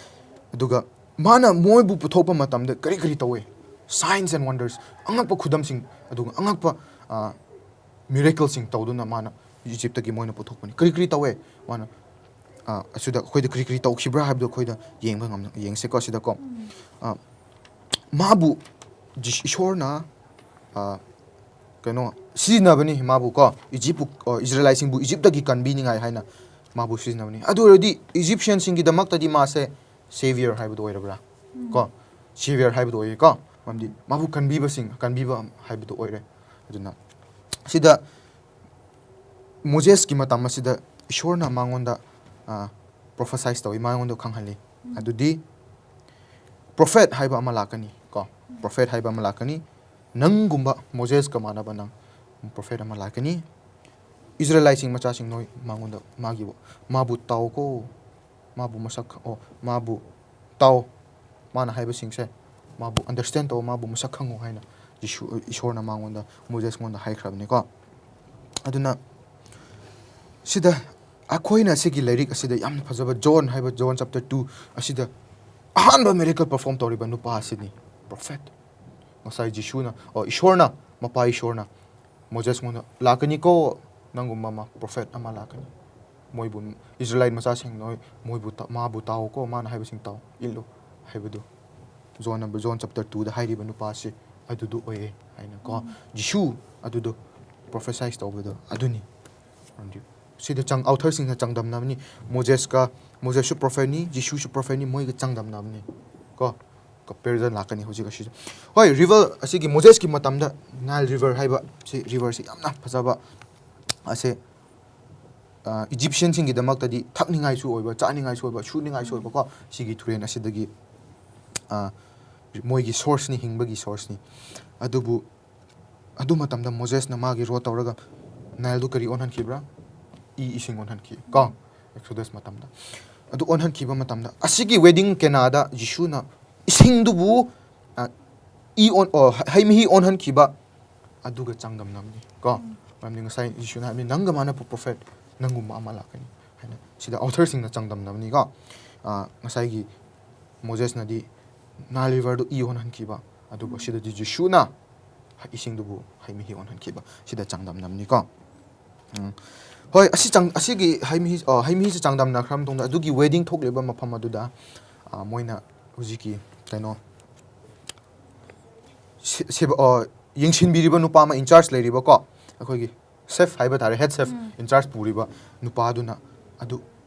ꯑꯗꯨꯒ ꯃꯥꯅ ꯃꯣꯏꯕꯨ ꯄꯨꯊꯣꯛꯄ ꯃꯇꯝꯗ ꯀꯔꯤ ꯀꯔꯤ ꯇꯧꯋꯦ? Signs and wonders, ꯑꯉꯛꯄ ꯈꯨꯗꯝꯁꯤꯡ, ꯑꯗꯨꯒ ꯑꯉꯛꯄ, ꯑ, miracleꯁꯤꯡ ꯇꯧꯗꯨꯅ ꯃꯥꯅ ꯏꯖꯤꯞꯇꯒꯤ ꯃꯣꯏꯅ ꯄꯨꯊꯣꯛꯄꯅꯤ꯫ ꯀꯔꯤ ꯀꯔꯤ ꯇꯧꯋꯦ? ꯃꯥꯅ, ꯑ, ꯑꯁꯤꯗ ꯑꯩꯈꯣꯏꯗ ꯀꯔꯤ ꯀꯔꯤ ꯇꯧꯈꯤꯕ꯭ꯔꯥ ꯍꯥꯏꯕꯗꯨ ꯑꯩꯈꯣꯏꯗ ꯌꯦꯡꯕ ꯉꯝ-, ꯌꯦꯡꯁꯦꯀꯣ ꯁꯤꯗꯀꯣ꯫ ꯑ, ꯃꯥꯕꯨ ꯖꯤꯁ-, ꯏꯁꯣꯔꯅ, ꯑ, ꯀꯩꯅꯣ, ꯁꯤꯖꯤꯟꯅꯕꯅꯤ ꯃꯥꯕꯨ ꯀꯣ, ꯏꯖꯤꯞꯄꯨ, ꯑ, ꯏꯖꯔꯦꯂꯥꯏꯠꯁꯤꯡꯕꯨ ꯏꯖꯤꯞꯇꯒꯤ ꯀꯟꯕꯤꯅꯤꯡꯉꯥꯏ ꯍꯥꯏꯅ ꯃꯥꯕꯨ ꯁꯤꯖꯤꯟꯅꯕꯅꯤ꯫ ꯑꯗꯨ ꯑꯣꯏꯔꯗꯤ ꯏꯖꯤꯞꯁꯤꯌꯟꯁꯤꯡꯒꯤꯗꯃꯛꯇꯗꯤ ꯃꯥꯁꯦ savior ꯍꯥꯏꯕꯗꯨ ꯑꯣꯏꯔꯕ꯭ꯔꯥ? ꯀꯣ, savior ꯍꯥꯏꯕꯗꯨ ꯑꯣꯏꯌꯦꯀꯣ, ꯃꯔꯝꯗꯤ ꯃꯥꯕꯨ ꯀꯟꯕꯤꯕꯁꯤꯡ, ꯀꯟꯕꯤꯕ ꯍꯥꯏꯕꯗꯨ ꯑꯣꯏꯔꯦ꯫ ꯑꯗꯨꯅ ꯁꯤꯗ ꯃꯣꯖꯦꯁꯀꯤ ꯃꯇꯝ ꯑꯁꯤꯗ ꯏꯁꯣꯔꯅ ꯃꯉꯣꯟꯗ, ꯑ, ꯄ꯭ꯔꯣꯐꯦꯁꯥꯏꯁ ꯇꯧꯏ, ꯃꯉꯣꯟꯗ ꯈꯪꯍꯜꯂꯤ꯫ ꯑꯗꯨꯗꯤ ꯄ꯭ꯔꯣꯐꯦꯠ ꯍꯥꯏꯕ ꯑꯃ ꯂꯥꯛꯀꯅꯤ ꯀꯣ, ꯄ꯭ꯔꯣꯐꯦꯠ ꯍꯥꯏꯕ ꯑꯃ ꯂꯥꯛꯀꯅꯤ꯫ ꯅꯪꯒꯨꯝꯕ, ꯃꯣꯖꯦꯁꯀ ꯃꯥꯟꯅꯕ ꯅꯪ ꯄ꯭ꯔꯣꯐꯦꯠ ꯑꯃ ꯂꯥꯛꯀꯅꯤ꯫ ꯏꯖꯔꯦꯂꯥꯏꯠꯁꯤꯡ, ꯃꯆꯥꯁꯤꯡ, ꯅꯣꯏ ꯃꯉꯣꯟꯗ, ꯃꯥꯒꯤꯕꯨ, ꯃꯥꯕꯨ ꯇꯥꯎꯀꯣ, ꯃꯥꯕꯨ ꯃꯁꯛ ꯈꯪ-, ꯑꯣ, ꯃꯥꯕꯨ ꯇꯥꯎ, ꯃꯥꯅ ꯍꯥꯏꯕꯁꯤꯡꯁꯦ ꯃꯥꯕꯨ ꯑꯟꯗꯔꯁ꯭ꯇꯦꯟ ꯇꯧ, ꯃꯥꯕꯨ ꯃꯁꯛ ꯈꯪꯉꯨ ꯍꯥꯏꯅ ꯖꯤꯁꯨ, ꯏꯁꯣꯔꯅ ꯃꯉꯣꯟꯗ, ꯃꯣꯖꯦꯁꯉꯣꯟꯗ ꯍꯥꯏꯈ꯭ꯔꯕꯅꯤꯀꯣ꯫ ꯑꯗꯨꯅ ꯁꯤꯗ ꯑꯩꯈꯣꯏꯅ ꯁꯤꯒꯤ ꯂꯥꯏꯔꯤꯛ ꯑꯁꯤꯗ ꯌꯥꯝꯅ ꯐꯖꯕ ꯖꯣꯟ ꯍꯥꯏꯕ, ꯖꯣꯟ ꯆꯦꯞꯇꯔ ꯇꯨ ꯑꯁꯤꯗ ꯑꯍꯥꯟꯕ ꯃꯤꯔꯦꯀꯜ ꯄꯔꯐꯣꯔꯝ ꯇꯧꯔꯤꯕ ꯅꯨꯄꯥ ꯑꯁꯤꯅꯤ, ꯄ꯭ꯔꯣꯐꯦꯠ꯫ ꯉꯁꯥꯏ ꯖꯤꯁꯨꯅ, ꯑꯣ, ꯏꯁꯣꯔꯅ, ꯃꯄꯥ ꯏꯁꯣꯔꯅ ꯃꯣꯖꯦꯁꯉꯣꯟꯗ, "ꯂꯥꯛꯀꯅꯤꯀꯣ, ꯅꯪꯒꯨꯝꯕ ꯑꯃ, ꯄ꯭ꯔꯣꯐꯦꯠ ꯑꯃ ꯂꯥꯛꯀꯅꯤ꯫ ꯃꯣꯏꯕꯨ, ꯏꯖꯔꯦꯂꯥꯏꯠ ꯃꯆꯥꯁꯤꯡ, ꯅꯣꯏ ꯃꯣꯏꯕꯨ ꯇ-, ꯃꯥꯕꯨ ꯇꯥꯎꯀꯣ, ꯃꯥꯅ ꯍꯥꯏꯕꯁꯤꯡ ꯇꯥꯎ, ꯏꯜꯂꯨ" ꯍꯥꯏꯕꯗꯨ꯫ ꯖꯣꯟ, ꯖꯣꯟ ꯆꯦꯞꯇꯔ ꯇꯨꯗ ꯍꯥꯏꯔꯤꯕ ꯅꯨꯄꯥꯁꯤ ꯑꯗꯨꯗꯨ ꯑꯣꯏꯌꯦ ꯍꯥꯏꯅꯀꯣ꯫ ꯖꯤꯁꯨ ꯑꯗꯨꯗꯣ ꯄ꯭ꯔꯣꯐꯦꯁꯥꯏꯁ ꯇꯧꯕꯗꯣ ꯑꯗꯨꯅꯤ꯫ ꯁꯤꯗ ꯆꯪ-, ꯑꯥꯎꯊꯔꯁꯤꯡꯅ ꯆꯥꯡꯗꯝꯅꯕꯅꯤ꯫ ꯃꯣꯖꯦꯁꯀ, ꯃꯣꯖꯦꯁꯁꯨ ꯄ꯭ꯔꯣꯐꯦꯠꯅꯤ, ꯖꯤꯁꯨꯁꯨ ꯄ꯭ꯔꯣꯐꯦꯠꯅꯤ, ꯃꯣꯏꯒ ꯆꯥꯡꯗꯝꯅꯕꯅꯤ ꯀꯣ꯫ ꯀꯝꯄꯦꯔꯤꯖꯟ ꯂꯥꯛꯀꯅꯤ ꯍꯧꯖꯤꯛ ꯑꯁꯤꯁꯨ꯫ ꯍꯣꯏ, ꯔꯤꯚꯔ ꯑꯁꯤꯒꯤ ꯃꯣꯖꯦꯁꯀꯤ ꯃꯇꯝꯗ ꯅꯥꯏꯜ ꯔꯤꯚꯔ ꯍꯥꯏꯕ ꯁꯤ ꯔꯤꯚꯔꯁꯤ ꯌꯥꯝꯅ ꯐꯖꯕ, ꯑꯁꯦ, ꯑ, ꯏꯖꯤꯞꯁꯤꯌꯟꯁꯤꯡꯒꯤꯗꯃꯛꯇꯗꯤ ꯊꯛꯅꯤꯡꯉꯥꯏꯁꯨ ꯑꯣꯏꯕ, ꯆꯥꯅꯤꯡꯉꯥꯏꯁꯨ ꯑꯣꯏꯕ, ꯁꯨꯅꯤꯡꯉꯥꯏꯁꯨ ꯑꯣꯏꯕꯀꯣ꯫ ꯁꯤꯒꯤ ꯇꯨꯔꯦꯟ ꯑꯁꯤꯗꯒꯤ, ꯑ, ꯃꯣꯏꯒꯤ ꯁꯣꯔꯁꯅꯤ, ꯍꯤꯡꯕꯒꯤ ꯁꯣꯔꯁꯅꯤ꯫ ꯑꯗꯨꯕꯨ ꯑꯗꯨ ꯃꯇꯝꯗ ꯃꯣꯖꯦꯁꯅ ꯃꯥꯒꯤ ꯔꯣꯗ ꯇꯧꯔꯒ ꯅꯥꯏꯜꯗꯨ ꯀꯔꯤ ꯑꯣꯟꯍꯟꯈꯤꯕ꯭ꯔꯥ? ꯏ ꯏꯁꯤꯡ ꯑꯣꯟꯍꯟꯈꯤ ꯀꯣ, ꯑꯦꯛꯁꯣꯗꯁ ꯃꯇꯝꯗ꯫ ꯑꯗꯨ ꯑꯣꯟꯍꯟꯈꯤꯕ ꯃꯇꯝꯗ ꯑꯁꯤꯒꯤ ꯋꯦꯗꯤꯡ ꯀꯦꯅꯥꯗ ꯖꯤꯁꯨꯅ ꯏꯁꯤꯡꯗꯨꯕꯨ, ꯑ, ꯏ ꯑꯣꯟ-, ꯑꯣ, ꯍ-, ꯍꯩ ꯃꯍꯤ ꯑꯣꯟꯍꯟꯈꯤꯕ ꯑꯗꯨꯒ ꯆꯥꯡꯗꯝꯅꯕꯅꯤ ꯀꯣ꯫ ꯃꯔꯝꯗꯤ ꯉꯁꯥꯏ ꯖꯤꯁꯨꯅ ꯍꯥꯏꯕꯅꯤ, "ꯅꯪꯒ ꯃꯥꯟꯅꯕ ꯄ꯭ꯔꯣꯐꯦꯠ ꯅꯪꯒꯨꯝꯕ ꯑꯃ ꯂꯥꯛꯀꯅꯤ" ꯍꯥꯏꯅ꯫ ꯁꯤꯗ ꯑꯥꯎꯊꯔꯁꯤꯡꯅ ꯆꯥꯡꯗꯝꯅꯕꯅꯤ ꯀꯣ꯫ ꯑ, ꯉꯁꯥꯏꯒꯤ ꯃꯣꯖꯦꯁꯅꯗꯤ ꯅꯥꯏꯜ ꯔꯤꯚꯔꯗꯨ ꯏ ꯑꯣꯟꯍꯟꯈꯤꯕ, ꯑꯗꯨꯕꯨ ꯁꯤꯗꯗꯤ ꯖꯤꯁꯨꯅ ꯏꯁꯤꯡꯗꯨꯕꯨ ꯍꯩ ꯃꯍꯤ ꯑꯣꯟꯍꯟꯈꯤꯕ꯫ ꯁꯤꯗ ꯆꯥꯡꯗꯝꯅꯕꯅꯤꯀꯣ꯫ ꯎꯝ꯫ ꯍꯣꯏ, ꯑꯁꯤ ꯆꯥꯡ-, ꯑꯁꯤꯒꯤ ꯍꯩ ꯃꯍꯤ, ꯑ, ꯍꯩ ꯃꯍꯤꯁꯤ ꯆꯥꯡꯗꯝꯅꯈ꯭ꯔ ꯃꯇꯨꯡꯗ, ꯑꯗꯨꯒꯤ ꯋꯦꯗꯤꯡ ꯊꯣꯛꯂꯤꯕ ꯃꯐꯝ ꯑꯗꯨꯗ, ꯑ, ꯃꯣꯏꯅ ꯍꯧꯖꯤꯛꯀꯤ ꯀꯩꯅꯣ, ꯁꯦ-, ꯁꯦꯕ-, ꯑ, ꯌꯦꯡꯁꯤꯟꯕꯤꯔꯤꯕ ꯅꯨꯄꯥ ꯑꯃ, ꯏꯟꯆꯥꯔꯖ ꯂꯩꯔꯤꯕꯀꯣ, ꯑꯩꯈꯣꯏꯒꯤ ꯁꯦꯐ ꯍꯥꯏꯕ ꯇꯥꯔꯦ, ꯍꯦꯗ ꯁꯦꯐ, ꯎꯝ꯫ ꯏꯟꯆꯥꯔꯖ ꯄꯨꯔꯤꯕ ꯅꯨꯄꯥꯗꯨꯅ ꯑꯗꯨ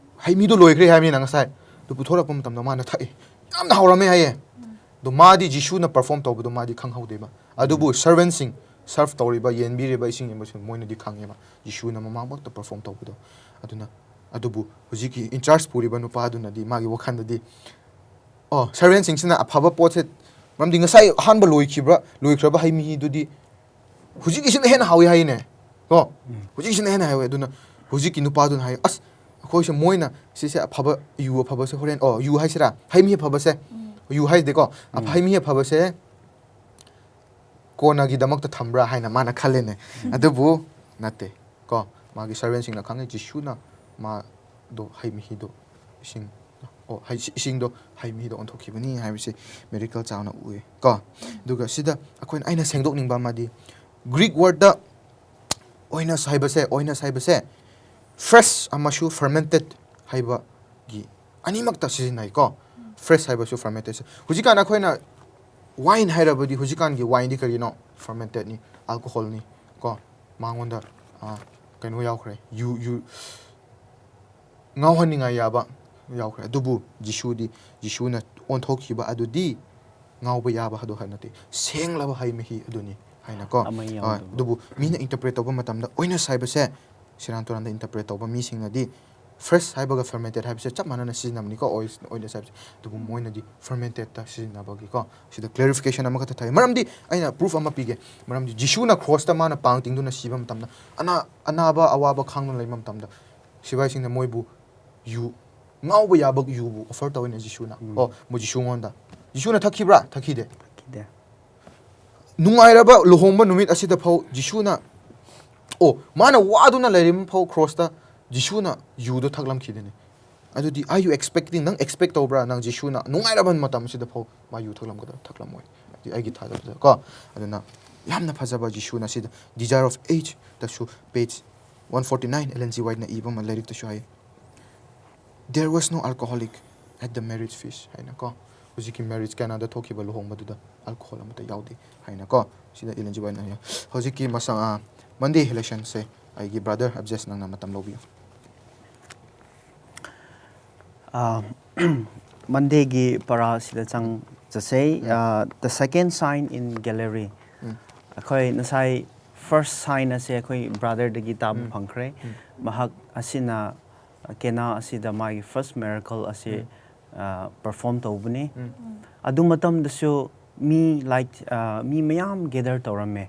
ꯍꯩ ꯃꯍꯤꯗꯣ ꯂꯣꯏꯈ꯭ꯔꯦ ꯍꯥꯏꯕꯅꯤꯅ ꯉꯁꯥꯏ, ꯑꯗꯨ ꯄꯨꯊꯣꯔꯛꯄ ꯃꯇꯝꯗ ꯃꯥꯅ ꯊꯛꯏ, ꯌꯥꯝꯅ ꯍꯥꯎꯔꯝꯃꯦ ꯍꯥꯏꯌꯦ꯫ ꯎꯝ꯫ ꯑꯗꯣ ꯃꯥꯗꯤ ꯖꯤꯁꯨꯅ ꯄꯔꯐꯣꯔꯝ ꯇꯧꯕꯗꯣ ꯃꯥꯗꯤ ꯈꯪꯍꯧꯗꯦꯕ, ꯑꯗꯨꯕꯨ ꯁꯔꯚꯦꯟꯁꯤꯡ, ꯁꯔꯐ ꯇꯧꯔꯤꯕ, ꯌꯦꯟꯕꯤꯔꯤꯕ, ꯏꯁꯤꯡ ꯌꯦꯟꯕꯁꯤꯡ, ꯃꯣꯏꯅꯗꯤ ꯈꯪꯉꯦꯕ ꯖꯤꯁꯨꯅ ꯃꯃꯥꯡꯃꯛꯇ ꯄꯔꯐꯣꯔꯝ ꯇꯧꯕꯗꯣ꯫ ꯑꯗꯨꯅ ꯑꯗꯨꯕꯨ ꯍꯧꯖꯤꯛꯀꯤ in charge ꯄꯨꯔꯤꯕ ꯅꯨꯄꯥꯗꯨꯅꯗꯤ ꯃꯥꯒꯤ ꯋꯥꯈꯜꯗꯗꯤ, ꯑꯣ, servantꯁꯤꯡꯁꯤꯅ ꯑꯐꯕ ꯄꯣꯠꯁꯦ, ꯃꯔꯝꯗꯤ ꯉꯁꯥꯏ ꯑꯍꯥꯟꯕ ꯂꯣꯏꯈꯤꯕ꯭ꯔꯥ, ꯂꯣꯏꯈ꯭ꯔꯕ ꯍꯩ ꯃꯍꯤꯗꯨꯗꯤ ꯍꯧꯖꯤꯛꯀꯤꯁꯤꯅ ꯍꯦꯟꯅ ꯍꯥꯎꯏ ꯍꯥꯏꯅꯦ, ꯀꯣ? ꯍꯧꯖꯤꯛꯀꯤꯁꯤꯅ ꯍꯦꯟꯅ ꯍꯥꯎꯏ꯫ ꯑꯗꯨꯅ ꯍꯧꯖꯤꯛꯀꯤ ꯅꯨꯄꯥꯗꯨꯅ ꯍꯥꯏ, "ꯑꯁ, ꯑꯩꯈꯣꯏꯁꯦ, ꯃꯣꯏꯅ ꯁꯤꯁꯦ ꯑꯐꯕ, ꯌꯨ ꯑꯐꯕꯁꯦ ꯍꯣꯔꯦꯟ, ꯑꯣ, ꯌꯨ ꯍꯥꯏꯁꯤꯔꯥ, ꯍꯩ ꯃꯍꯤ ꯑꯐꯕꯁꯦ, ꯌꯨ ꯍꯥꯏꯗꯦꯀꯣ, ꯑꯐ-, ꯍꯩ ꯃꯍꯤ ꯑꯐꯕꯁꯦ ꯀꯣꯟꯅꯒꯤꯗꯃꯛꯇ ꯊꯝꯕ꯭ꯔꯥ?" ꯍꯥꯏꯅ ꯃꯥꯅ ꯈꯜꯂꯦꯅꯦ꯫ ꯑꯗꯨꯕꯨ ꯅꯠꯇꯦ, ꯀꯣ? ꯃꯥꯒꯤ servantꯁꯤꯡꯅ ꯈꯪꯉꯦ, ꯖꯤꯁꯨꯅ ꯃꯥꯗꯣ ꯍꯩ ꯃꯍꯤꯗꯣ ꯏꯁꯤꯡ, ꯑꯣ, ꯍꯩ-, ꯏꯁꯤꯡꯗꯣ ꯍꯩ ꯃꯍꯤꯗ ꯑꯣꯟꯊꯣꯛꯈꯤꯕꯅꯤ ꯍꯥꯏꯕꯁꯤ miracle ꯆꯥꯎꯅ ꯎꯏ, ꯀꯣ? ꯑꯗꯨꯒ ꯁꯤꯗ ꯑꯩꯈꯣꯏꯅ, ꯑꯩꯅ ꯁꯦꯡꯗꯣꯛꯅꯤꯡꯕ ꯑꯃꯗꯤ, Greek wordꯇ oinos ꯍꯥꯏꯕꯁꯦ, oinos ꯍꯥꯏꯕꯁꯦ fresh ꯑꯃꯁꯨ fermented ꯍꯥꯏꯕꯒꯤ ꯑꯅꯤꯃꯛꯇ ꯁꯤꯖꯤꯟꯅꯩ, ꯀꯣ? Fresh ꯍꯥꯏꯕꯁꯨ fermented꯫ ꯍꯧꯖꯤꯛꯀꯥꯟ ꯑꯩꯈꯣꯏꯅ wine ꯍꯥꯏꯔꯕꯗꯤ, ꯍꯧꯖꯤꯛꯀꯥꯟꯒꯤ wineꯗꯤ ꯀꯔꯤꯅꯣ? Fermentedꯅꯤ, alcoholꯅꯤ, ꯀꯣ? ꯃꯉꯣꯟꯗ, ꯑ, ꯀꯩꯅꯣ ꯌꯥꯎꯈ꯭ꯔꯦ, ꯌꯨ, ꯌꯨ, ꯉꯥꯎꯍꯟꯅꯤꯡꯉꯥꯏ ꯌꯥꯕ ꯌꯥꯎꯈ꯭ꯔꯦ꯫ ꯑꯗꯨꯕꯨ ꯖꯤꯁꯨꯗꯤ, ꯖꯤꯁꯨꯅ ꯑꯣꯟꯊꯣꯛꯈꯤꯕ ꯑꯗꯨꯗꯤ ꯉꯥꯎꯕ ꯌꯥꯕ ꯑꯗꯨ ꯍꯥꯏꯕ ꯅꯠꯇꯦ, ꯁꯦꯡꯂꯕ ꯍꯩ ꯃꯍꯤ ꯑꯗꯨꯅꯤ ꯍꯥꯏꯅꯀꯣ꯫ ꯑꯃ ꯍꯣꯏ, ꯌꯥꯎꯗꯕ꯫ ꯑꯗꯨꯕꯨ ꯃꯤꯅ interpret ꯇꯧꯕ ꯃꯇꯝꯗ oinos ꯍꯥꯏꯕꯁꯦ, ꯁꯦꯔꯥꯟ ꯇꯨꯔꯥꯟꯗ interpret ꯇꯧꯕ ꯃꯤꯁꯤꯡꯅꯗꯤ fresh ꯍꯥꯏꯕꯒ fermented ꯍꯥꯏꯕꯁꯦ ꯆꯞ ꯃꯥꯟꯅꯅ ꯁꯤꯖꯤꯟꯅꯕꯅꯤꯀꯣ, oinos, oinos ꯍꯥꯏꯕꯁꯦ꯫ ꯑꯗꯨꯕꯨ ꯃꯣꯏꯅꯗꯤ fermentedꯇ ꯁꯤꯖꯤꯟꯅꯕꯒꯤꯀꯣ꯫ ꯁꯤꯗ clarification ꯑꯃꯈꯛꯇ ꯊꯥꯏ꯫ ꯃꯔꯝꯗꯤ ꯑꯩꯅ proof ꯑꯃ ꯄꯤꯒꯦ꯫ ꯃꯔꯝꯗꯤ ꯖꯤꯁꯨꯅ crossꯇ ꯃꯥꯅ ꯄꯥꯡ ꯇꯤꯡꯗꯨꯅ ꯁꯤꯕ ꯃꯇꯝꯗ, ꯑꯅꯥ-, ꯑꯅꯥꯕ ꯑꯋꯥꯕ ꯈꯥꯡꯗꯨꯅ ꯂꯩꯕ ꯃꯇꯝꯗ, ꯁꯤꯐꯥꯏꯁꯤꯡꯅ ꯃꯣꯏꯕꯨ ꯌꯨ, ꯉꯥꯎꯕ ꯌꯥꯕ ꯌꯨꯕꯨ offer ꯇꯧꯋꯤꯅꯦ ꯖꯤꯁꯨꯅ꯫ ꯎꯝ꯫ ꯑꯣ, ꯃꯣꯏ ꯖꯤꯁꯨꯉꯣꯟꯗ꯫ ꯖꯤꯁꯨꯅ ꯊꯛꯈꯤꯕ꯭ꯔꯥ? ꯊꯛꯈꯤꯗꯦ꯫ ꯊꯛꯈꯤꯗꯦ꯫ ꯅꯨꯡꯉꯥꯏꯔꯕ ꯂꯨꯍꯣꯡꯕ ꯅꯨꯃꯤꯠ ꯑꯁꯤꯗ ꯐꯥꯎ ꯖꯤꯁꯨꯅ, ꯑꯣ, ꯃꯥꯅ ꯋꯥꯗꯨꯅ ꯂꯩꯔꯤꯕ ꯐꯥꯎ crossꯇ ꯖꯤꯁꯨꯅ ꯌꯨꯗꯣ ꯊꯛꯂꯝꯈꯤꯗꯦꯅꯦ꯫ ꯑꯗꯨꯗꯤ are you expecting, ꯅꯪ expect ꯇꯧꯕ꯭ꯔꯥ, ꯅꯪ ꯖꯤꯁꯨꯅ ꯅꯨꯡꯉꯥꯏꯔꯕ ꯃꯇꯝ ꯑꯁꯤꯗ ꯐꯥꯎ ꯃꯥ ꯌꯨ ꯊꯛꯂꯝꯒꯗ꯭ꯔꯥ? ꯊꯛꯂꯝꯃꯣꯏ꯫ ꯑꯗꯨꯗꯤ ꯑꯩꯒꯤ ꯊꯥꯖꯕꯗ ꯀꯣ꯫ ꯑꯗꯨꯅ ꯌꯥꯝꯅ ꯐꯖꯕ ꯖꯤꯁꯨꯅ ꯁꯤꯗ Desire of Age ꯇꯁꯨ, page one forty nine, Ellen G. Whiteꯅ ꯏꯕ ꯑꯃ ꯂꯥꯏꯔꯤꯛꯇꯁꯨ ꯍꯥꯏ, "There was no alcoholic at the marriage feast" ꯍꯥꯏꯅꯀꯣ꯫ ꯍꯧꯖꯤꯛꯀꯤ marriage ꯀꯅꯥꯗ ꯊꯣꯛꯈꯤꯕ ꯂꯨꯍꯣꯡꯕꯗꯨꯗ alcohol ꯑꯃꯠꯇ ꯌꯥꯎꯗꯦ ꯍꯥꯏꯅꯀꯣ꯫ ꯁꯤꯗ Ellen G. Whiteꯅ ꯍꯥꯏ꯫ ꯍꯧꯖꯤꯛꯀꯤ ꯃꯁꯥ, ꯑ, Monday lessonꯁꯦ ꯑꯩꯒꯤ brother Abjes, ꯅꯪꯅ ꯃꯇꯝ ꯂꯧꯕꯤꯌꯨ꯫ ꯑ, Mondayꯒꯤ ꯄꯔꯥꯁꯤꯗ ꯆꯪꯖꯁꯦ꯫ ꯑ, the second sign in Galilee꯫ ꯑꯩꯈꯣꯏ ꯉꯁꯥꯏ first sign ꯑꯁꯦ ꯑꯩꯈꯣꯏ brotherꯗꯒꯤ ꯇꯥꯕ ꯐꯪꯈ꯭ꯔꯦ꯫ ꯃꯍꯥꯛ ꯑꯁꯤꯅ ꯀꯦꯅꯥ ꯑꯁꯤꯗ ꯃꯥꯒꯤ first miracle ꯑꯁꯤ perform ꯇꯧꯕꯅꯤ꯫ ꯑꯗꯨ ꯃꯇꯝꯗꯁꯨ ꯃꯤ, like, ꯃꯤ ꯃꯌꯥꯝ gather ꯇꯧꯔꯝꯃꯦ꯫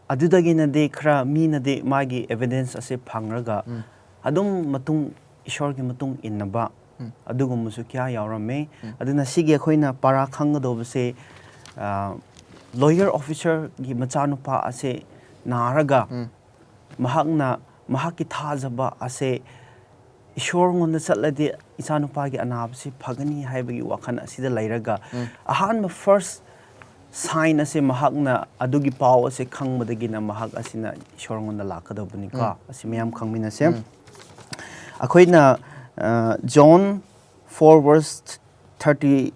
ꯑꯗꯨꯗꯒꯤꯅꯗꯤ ꯈꯔ ꯃꯤꯅꯗꯤ ꯃꯥꯒꯤ evidence ꯑꯁꯤ ꯐꯪꯔꯒ ꯑꯗꯨꯝ ꯃꯇꯨꯡ, ꯏꯁꯣꯔꯒꯤ ꯃꯇꯨꯡ ꯏꯟꯅꯕ ꯑꯗꯨꯒꯨꯝꯕꯁꯨ ꯀꯌꯥ ꯌꯥꯎꯔꯝꯃꯦ꯫ ꯑꯗꯨꯅ ꯁꯤꯒꯤ ꯑꯩꯈꯣꯏꯅ ꯄꯥꯔꯥ ꯈꯪꯒꯗꯧꯕꯁꯦ, lawyer officerꯒꯤ ꯃꯆꯥꯅꯨꯄꯥ ꯑꯁꯦ ꯅꯥꯔꯒ ꯃꯍꯥꯛꯅ ꯃꯍꯥꯛꯀꯤ ꯊꯥꯖꯕ ꯑꯁꯦ ꯏꯁꯣꯔꯉꯣꯟꯗ ꯆꯠꯂꯗꯤ ꯏꯆꯥꯅꯨꯄꯥꯒꯤ ꯑꯅꯥꯕꯁꯤ ꯐꯒꯅꯤ ꯍꯥꯏꯕꯒꯤ ꯋꯥꯈꯜ ꯑꯁꯤꯗ ꯂꯩꯔꯒ ꯑꯍꯥꯟꯕ first sign ꯑꯁꯦ ꯃꯍꯥꯛꯅ ꯑꯗꯨꯒꯤ ꯄꯥꯎ ꯑꯁꯦ ꯈꯪꯕꯗꯒꯤꯅ ꯃꯍꯥꯛ ꯑꯁꯤꯅ ꯏꯁꯣꯔꯉꯣꯟꯗ ꯂꯥꯛꯀꯗꯧꯕꯅꯤꯀꯣ꯫ ꯑꯁꯤ ꯃꯌꯥꯝ ꯈꯪꯃꯤꯟꯅꯁꯦ꯫ ꯑꯩꯈꯣꯏꯅ John four verse thirty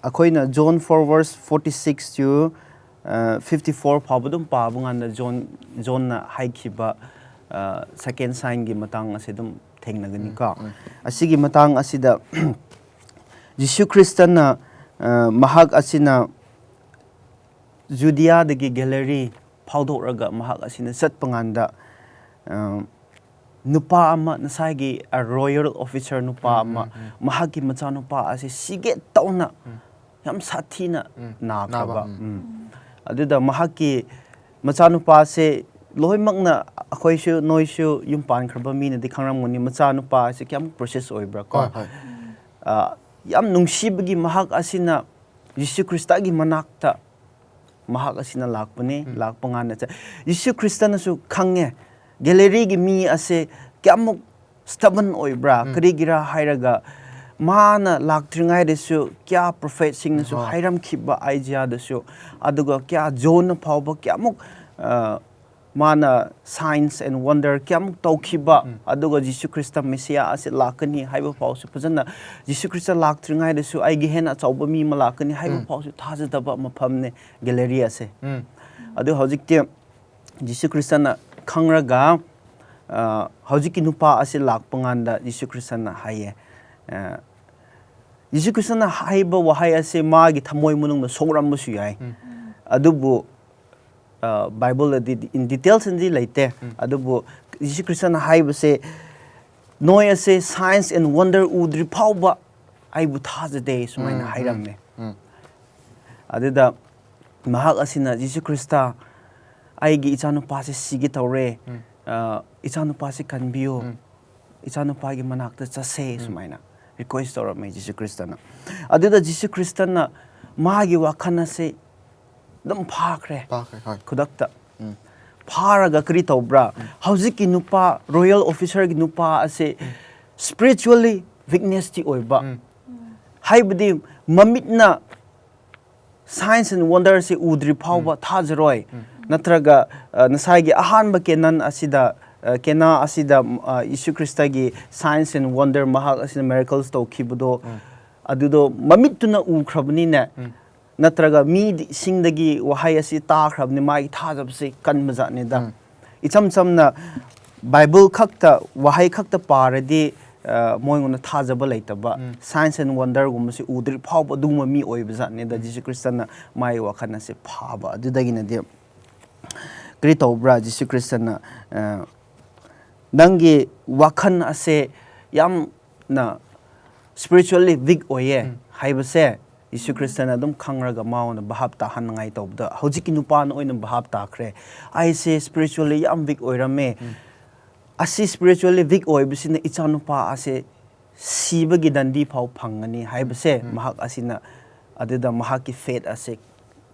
ꯑꯩꯈꯣꯏꯅ John four verse forty six to fifty four ꯐꯥꯎꯕ ꯑꯗꯨꯝ ꯄꯥꯕ ꯀꯥꯟꯗ ꯖꯣꯟ, ꯖꯣꯟꯅ ꯍꯥꯏꯈꯤꯕ second signꯒꯤ ꯃꯇꯥꯡ ꯑꯁꯤ ꯑꯗꯨꯝ ꯊꯦꯡꯅꯒꯅꯤꯀꯣ꯫ ꯑꯁꯤꯒꯤ ꯃꯇꯥꯡ ꯑꯁꯤꯗ ꯖꯤꯁꯨ ꯈ꯭ꯔꯤꯁꯇꯅ ꯃꯍꯥꯛ ꯑꯁꯤꯅ ꯖꯨꯗꯤꯌꯥꯗꯒꯤ ꯒꯦꯂꯔꯤ ꯐꯥꯎꯗꯣꯛꯂꯒ ꯃꯍꯥꯛ ꯑꯁꯤꯅ ꯆꯠꯄ ꯀꯥꯟꯗ ꯅꯨꯄꯥ ꯑꯃ, ꯉꯁꯥꯏꯒꯤ royal officer ꯅꯨꯄꯥ ꯑꯃ, ꯃꯍꯥꯛꯀꯤ ꯃꯆꯥꯅꯨꯄꯥ ꯑꯁꯤ ꯁꯤꯒꯦ ꯇꯧꯅ ꯌꯥꯝ ꯁꯥꯊꯤꯅ ꯅꯥꯈ꯭ꯔꯕ꯫ ꯑꯗꯨꯗ ꯃꯍꯥꯛꯀꯤ ꯃꯆꯥꯅꯨꯄꯥꯁꯦ, ꯂꯣꯏꯅꯃꯛꯅ, ꯑꯩꯈꯣꯏꯁꯨ ꯅꯣꯏꯁꯨ ꯌꯨꯝ ꯄꯥꯟꯈ꯭ꯔꯕ ꯃꯤꯅꯗꯤ ꯈꯪꯔꯝꯒꯅꯤ ꯃꯆꯥꯅꯨꯄꯥ ꯑꯁꯤ ꯀꯌꯥꯝ precious ꯑꯣꯏꯕ꯭ꯔꯥ ꯀꯣ꯫ ꯌꯥꯝ ꯅꯨꯡꯁꯤꯕꯒꯤ ꯃꯍꯥꯛ ꯑꯁꯤꯅ ꯖꯤꯁꯨ ꯈ꯭ꯔꯤꯁꯇꯒꯤ ꯃꯅꯥꯛꯇ ꯃꯍꯥꯛ ꯑꯁꯤꯅ ꯂꯥꯛꯄꯅꯤ꯫ ꯂꯥꯛꯄ ꯀꯥꯟꯗ ꯆ-, ꯖꯤꯁꯨ ꯈ꯭ꯔꯤꯁꯇꯅꯁꯨ ꯈꯪꯉꯦ ꯒꯦꯂꯔꯤꯒꯤ ꯃꯤ ꯑꯁꯦ ꯀꯌꯥꯃꯨꯛ stubborn ꯑꯣꯏꯕ꯭ꯔꯥ꯫ ꯀꯔꯤꯒꯤꯔꯥ ꯍꯥꯏꯔꯒ ꯃꯥꯅ ꯂꯥꯛꯇ꯭ꯔꯤꯉꯩꯗꯁꯨ ꯀꯌꯥ prophetꯁꯤꯡꯅꯁꯨ ꯍꯥꯏꯔꯝꯈꯤꯕ ꯑꯥꯏꯖꯤꯌꯥꯗꯁꯨ, ꯑꯗꯨꯒ ꯀꯌꯥ ꯖꯣꯟꯅ ꯐꯥꯎꯕ ꯀꯌꯥꯃꯨꯛ ꯃꯥꯅ signs and wonder ꯀꯌꯥꯃꯨꯛ ꯇꯧꯈꯤꯕ, ꯑꯗꯨꯒ ꯖꯤꯁꯨ ꯈ꯭ꯔꯤꯁꯇ ꯃꯦꯁꯤꯌꯥ ꯑꯁꯤ ꯂꯥꯛꯀꯅꯤ ꯍꯥꯏꯕ ꯐꯥꯎꯁꯨ ꯐꯖꯅ, ꯖꯤꯁꯨ ꯈ꯭ꯔꯤꯁꯇ ꯂꯥꯛꯇ꯭ꯔꯤꯉꯩꯗꯁꯨ ꯑꯩꯒꯤ ꯍꯦꯟꯅ ꯑꯆꯧꯕ ꯃꯤ ꯑꯃ ꯂꯥꯛꯀꯅꯤ ꯍꯥꯏꯕ ꯐꯥꯎꯁꯨ ꯊꯥꯖꯗꯕ ꯃꯐꯝꯅꯦ ꯒꯦꯂꯔꯤ ꯑꯁꯦ꯫ ꯑꯗꯨ ꯍꯧꯖꯤꯛꯇꯤ ꯖꯤꯁꯨ ꯈ꯭ꯔꯤꯁꯇꯅ ꯈꯪꯔꯒ, ꯍꯧꯖꯤꯛꯀꯤ ꯅꯨꯄꯥ ꯑꯁꯤ ꯂꯥꯛꯄ ꯀꯥꯟꯗ ꯖꯤꯁꯨ ꯈ꯭ꯔꯤꯁꯇꯅ ꯍꯥꯏꯌꯦ, ꯖꯤꯁꯨ ꯈ꯭ꯔꯤꯁꯇꯅ ꯍꯥꯏꯕ ꯋꯥꯍꯩ ꯑꯁꯤ ꯃꯥꯒꯤ ꯊꯃꯣꯏ ꯃꯅꯨꯡꯗ ꯁꯣꯛꯔꯝꯕꯁꯨ ꯌꯥꯏ꯫ ꯑꯗꯨꯕꯨ ꯕꯥꯏꯕꯜꯗꯗꯤ in details ꯗꯤ ꯂꯩꯇꯦ꯫ ꯑꯗꯨꯕꯨ ꯖꯤꯁꯨ ꯈ꯭ꯔꯤꯁꯇꯅ ꯍꯥꯏꯕꯁꯦ, "ꯅꯣꯏ ꯑꯁꯦ signs and wonder ꯎꯗ꯭ꯔꯤ ꯐꯥꯎꯕ ꯑꯩꯕꯨ ꯊꯥꯖꯗꯦ" ꯁꯨꯃꯥꯏꯅ ꯍꯥꯏꯔꯝꯃꯦ꯫ ꯑꯗꯨꯗ ꯃꯍꯥꯛ ꯑꯁꯤꯅ, "ꯖꯤꯁꯨ ꯈ꯭ꯔꯤꯁꯇ, ꯑꯩꯒꯤ ꯏꯆꯥꯅꯨꯄꯥꯁꯦ ꯁꯤꯒꯦ ꯇꯧꯔꯦ, ꯑ, ꯏꯆꯥꯅꯨꯄꯥꯁꯦ ꯀꯟꯕꯤꯌꯨ, ꯏꯆꯥꯅꯨꯄꯥꯒꯤ ꯃꯅꯥꯛꯇ ꯆꯠꯁꯦ" ꯁꯨꯃꯥꯏꯅ request ꯇꯧꯔꯝꯃꯦ ꯖꯤꯁꯨ ꯈ꯭ꯔꯤꯁꯇꯅ꯫ ꯑꯗꯨꯗ ꯖꯤꯁꯨ ꯈ꯭ꯔꯤꯁꯇꯅ ꯃꯥꯒꯤ ꯋꯥꯈꯜ ꯑꯁꯦ ꯑꯗꯨꯝ ꯐꯥꯈ꯭ꯔꯦ ꯐꯥꯈ꯭ꯔꯦ, ꯍꯣꯏ꯫ ꯈꯨꯗꯛꯇ꯫ ꯐꯥꯔꯒ ꯀꯔꯤ ꯇꯧꯕ꯭ꯔꯥ? ꯍꯧꯖꯤꯛꯀꯤ ꯅꯨꯄꯥ, royal officer ꯒꯤ ꯅꯨꯄꯥ ꯑꯁꯦ spiritually weakness ꯇꯤ ꯑꯣꯏꯕ꯫ ꯍꯥꯏꯕꯗꯤ ꯃꯃꯤꯠꯅ signs and wonder ꯁꯤ ꯎꯗ꯭ꯔꯤ ꯐꯥꯎꯕ ꯊꯥꯖꯔꯣꯏ꯫ ꯅꯠꯇ꯭ꯔꯒ, ꯑ, ꯉꯁꯥꯏꯒꯤ ꯑꯍꯥꯟꯕ ꯀꯦꯅꯥꯟ ꯑꯁꯤꯗ, ꯑ, ꯀꯦꯅꯥ ꯑꯁꯤꯗ, ꯑ, ꯌꯤꯁꯨ ꯈ꯭ꯔꯤꯁꯇꯒꯤ signs and wonder, ꯃꯍꯥꯛ ꯑꯁꯤꯅ miracles ꯇꯧꯈꯤꯕꯗꯣ, ꯑꯗꯨꯗꯣ ꯃꯃꯤꯠꯇꯨꯅ ꯎꯈ꯭ꯔꯕꯅꯤꯅꯦ꯫ ꯅꯠꯇ꯭ꯔꯒ ꯃꯤꯁꯤꯡꯗꯒꯤ ꯋꯥꯍꯩ ꯑꯁꯤ ꯇꯥꯈ꯭ꯔꯕꯅꯤ, ꯃꯥꯒꯤ ꯊꯥꯖꯕꯁꯤ ꯀꯟꯕ ꯖꯥꯠꯅꯤꯗ꯫ ꯏꯆꯝ ꯆꯝꯅ ꯕꯥꯏꯕꯜ ꯈꯛꯇ, ꯋꯥꯍꯩ ꯈꯛꯇ ꯄꯥꯔꯗꯤ, ꯑ, ꯃꯣꯏꯉꯣꯟꯗ ꯊꯥꯖꯕ ꯂꯩꯇꯕ, signs and wonder ꯒꯨꯝꯕꯁꯤ ꯎꯗ꯭ꯔꯤ ꯐꯥꯎꯕ ꯑꯗꯨꯒꯨꯝꯕ ꯃꯤ ꯑꯣꯏꯕ ꯖꯥꯠꯅꯤꯗ꯫ ꯖꯤꯁꯨ ꯈ꯭ꯔꯤꯁꯇꯅ ꯃꯥꯒꯤ ꯋꯥꯈꯜ ꯑꯁꯦ ꯐꯥꯕ꯫ ꯑꯗꯨꯗꯒꯤꯅꯗꯤ ꯀꯔꯤ ꯇꯧꯕ꯭ꯔꯥ? ꯖꯤꯁꯨ ꯈ꯭ꯔꯤꯁꯇꯅ, ꯑ, "ꯅꯪꯒꯤ ꯋꯥꯈꯜ ꯑꯁꯦ ꯌꯥꯝꯅ spiritually weak ꯑꯣꯏꯌꯦ" ꯍꯥꯏꯕꯁꯦ ꯌꯤꯁꯨ ꯈ꯭ꯔꯤꯁꯇꯅ ꯑꯗꯨꯝ ꯈꯪꯔꯒ ꯃꯉꯣꯟꯗ ꯚꯥꯞ ꯇꯥꯍꯟꯅꯉꯥꯏ ꯇꯧꯕꯗ, ꯍꯧꯖꯤꯛꯀꯤ ꯅꯨꯄꯥꯅ ꯑꯣꯏꯅ ꯚꯥꯞ ꯇꯥꯈ꯭ꯔꯦ꯫ "ꯑꯩꯁꯦ spiritually ꯌꯥꯝ weak ꯑꯣꯏꯔꯝꯃꯦ꯫ ꯑꯁꯤ spiritually weak ꯑꯣꯏꯕꯁꯤꯅ ꯏꯆꯥꯅꯨꯄꯥ ꯑꯁꯦ ꯁꯤꯕꯒꯤ ꯗꯟꯗꯤ ꯐꯥꯎ ꯐꯪꯒꯅꯤ" ꯍꯥꯏꯕꯁꯦ ꯃꯍꯥꯛ ꯑꯁꯤꯅ, ꯑꯗꯨꯗ ꯃꯍꯥꯛꯀꯤ faith ꯑꯁꯦ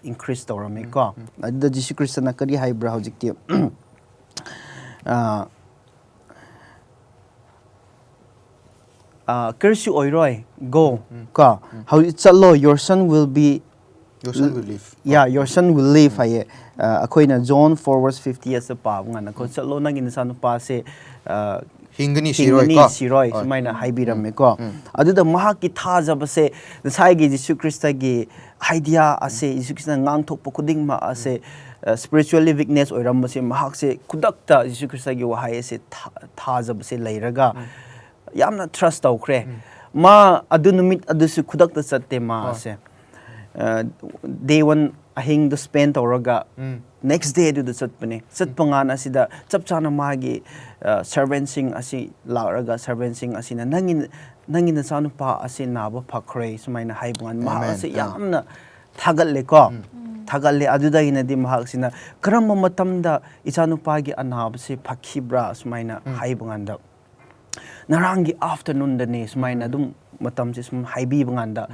increase ꯇꯧꯔꯝꯃꯦꯀꯣ꯫ ꯑꯗꯨꯗ ꯖꯤꯁꯨ ꯈ꯭ꯔꯤꯁꯇꯅ ꯀꯔꯤ ꯍꯥꯏꯕ꯭ꯔꯥ ꯍꯧꯖꯤꯛꯇꯤ? ꯑ, ꯑ, "ꯀꯔꯤꯁꯨ ꯑꯣꯏꯔꯣꯏ, go" ꯀꯣ꯫ "ꯍꯧꯖꯤꯛ ꯆꯠꯂꯣ, your son will be" Your son will live. "Yeah, your son will live" ꯍꯥꯏꯌꯦ꯫ ꯑ, ꯑꯩꯈꯣꯏꯅ John four verse fifty ꯑꯁꯤ ꯄꯥꯕ ꯀꯥꯟꯗ, "ꯀꯣ, ꯆꯠꯂꯣ, ꯅꯪꯒꯤ ꯅꯆꯥꯅꯨꯄꯥꯁꯦ, ꯑ, ꯍꯤꯡꯒꯅꯤ, ꯁꯤꯔꯣꯏ ꯍꯤꯡꯒꯅꯤ, ꯀꯣ꯫ ꯁꯤꯔꯣꯏ" ꯍꯣꯏ꯫ ꯁꯨꯃꯥꯏꯅ ꯍꯥꯏꯕꯤꯔꯝꯃꯦꯀꯣ꯫ ꯑꯗꯨꯗ ꯃꯍꯥꯛꯀꯤ ꯊꯥꯖꯕꯁꯦ, ꯉꯁꯥꯏꯒꯤ ꯖꯤꯁꯨ ꯈ꯭ꯔꯤꯁꯇꯒꯤ idea ꯑꯁꯦ, ꯖꯤꯁꯨ ꯈ꯭ꯔꯤꯁꯇꯅ ꯉꯥꯡꯊꯣꯛꯄ ꯈꯨꯗꯤꯡꯃꯛ ꯑꯁꯦ, ꯑ, spiritually weakness ꯑꯣꯏꯔꯝꯕꯁꯦ, ꯃꯍꯥꯛꯁꯦ ꯈꯨꯗꯛꯇ ꯖꯤꯁꯨ ꯈ꯭ꯔꯤꯁꯇꯒꯤ ꯋꯥꯍꯩ ꯑꯁꯦ ꯊꯥ-, ꯊꯥꯖꯕꯁꯦ ꯂꯩꯔꯒ ꯌꯥꯝꯅ trust ꯇꯧꯈ꯭ꯔꯦ꯫ ꯃꯥ ꯑꯗꯨ ꯅꯨꯃꯤꯠ ꯑꯗꯨꯁꯨ ꯈꯨꯗꯛꯇ ꯆꯠꯇꯦ ꯃꯥꯁꯦ꯫ ꯑ, day one ꯑꯍꯤꯡꯗꯣ spend ꯇꯧꯔꯒ, Next day ꯑꯗꯨꯗ ꯆꯠꯄꯅꯦ꯫ ꯆꯠꯄ ꯀꯥꯟ ꯑꯁꯤꯗ ꯆꯞ ꯆꯥꯅ ꯃꯥꯒꯤ ꯁꯔꯚꯦꯟꯁꯤꯡ ꯑꯁꯤ ꯂꯥꯛꯂꯒ, ꯁꯔꯚꯦꯟꯁꯤꯡ ꯑꯁꯤꯅ, "ꯅꯪꯒꯤ, ꯅꯪꯒꯤ ꯅꯆꯥꯅꯨꯄꯥ ꯑꯁꯤ ꯅꯥꯕ ꯐꯈ꯭ꯔꯦ" ꯁꯨꯃꯥꯏꯅ ꯍꯥꯏꯕ ꯀꯥꯟꯗ, ꯃꯍꯥꯛ ꯑꯁꯤ ꯌꯥꯝꯅ ꯊꯥꯒꯠꯂꯦꯀꯣ꯫ ꯊꯥꯒꯠꯂꯦ꯫ ꯑꯗꯨꯗꯒꯤꯅꯗꯤ ꯃꯍꯥꯛꯁꯤꯅ, "ꯀꯔꯝꯕ ꯃꯇꯝꯗ ꯏꯆꯥꯅꯨꯄꯥꯒꯤ ꯑꯅꯥꯕꯁꯤ ꯐꯈꯤꯕ꯭ꯔꯥ?" ꯁꯨꯃꯥꯏꯅ ꯍꯥꯏꯕ ꯀꯥꯟꯗ, "ꯉꯔꯥꯡꯒꯤ ꯑꯥꯐꯇꯔꯅꯨꯟꯗꯅꯦ" ꯁꯨꯃꯥꯏꯅ ꯑꯗꯨꯝ ꯃꯇꯝꯁꯦ ꯁꯨꯝ ꯍꯥꯏꯕꯤꯕ ꯀꯥꯟꯗ,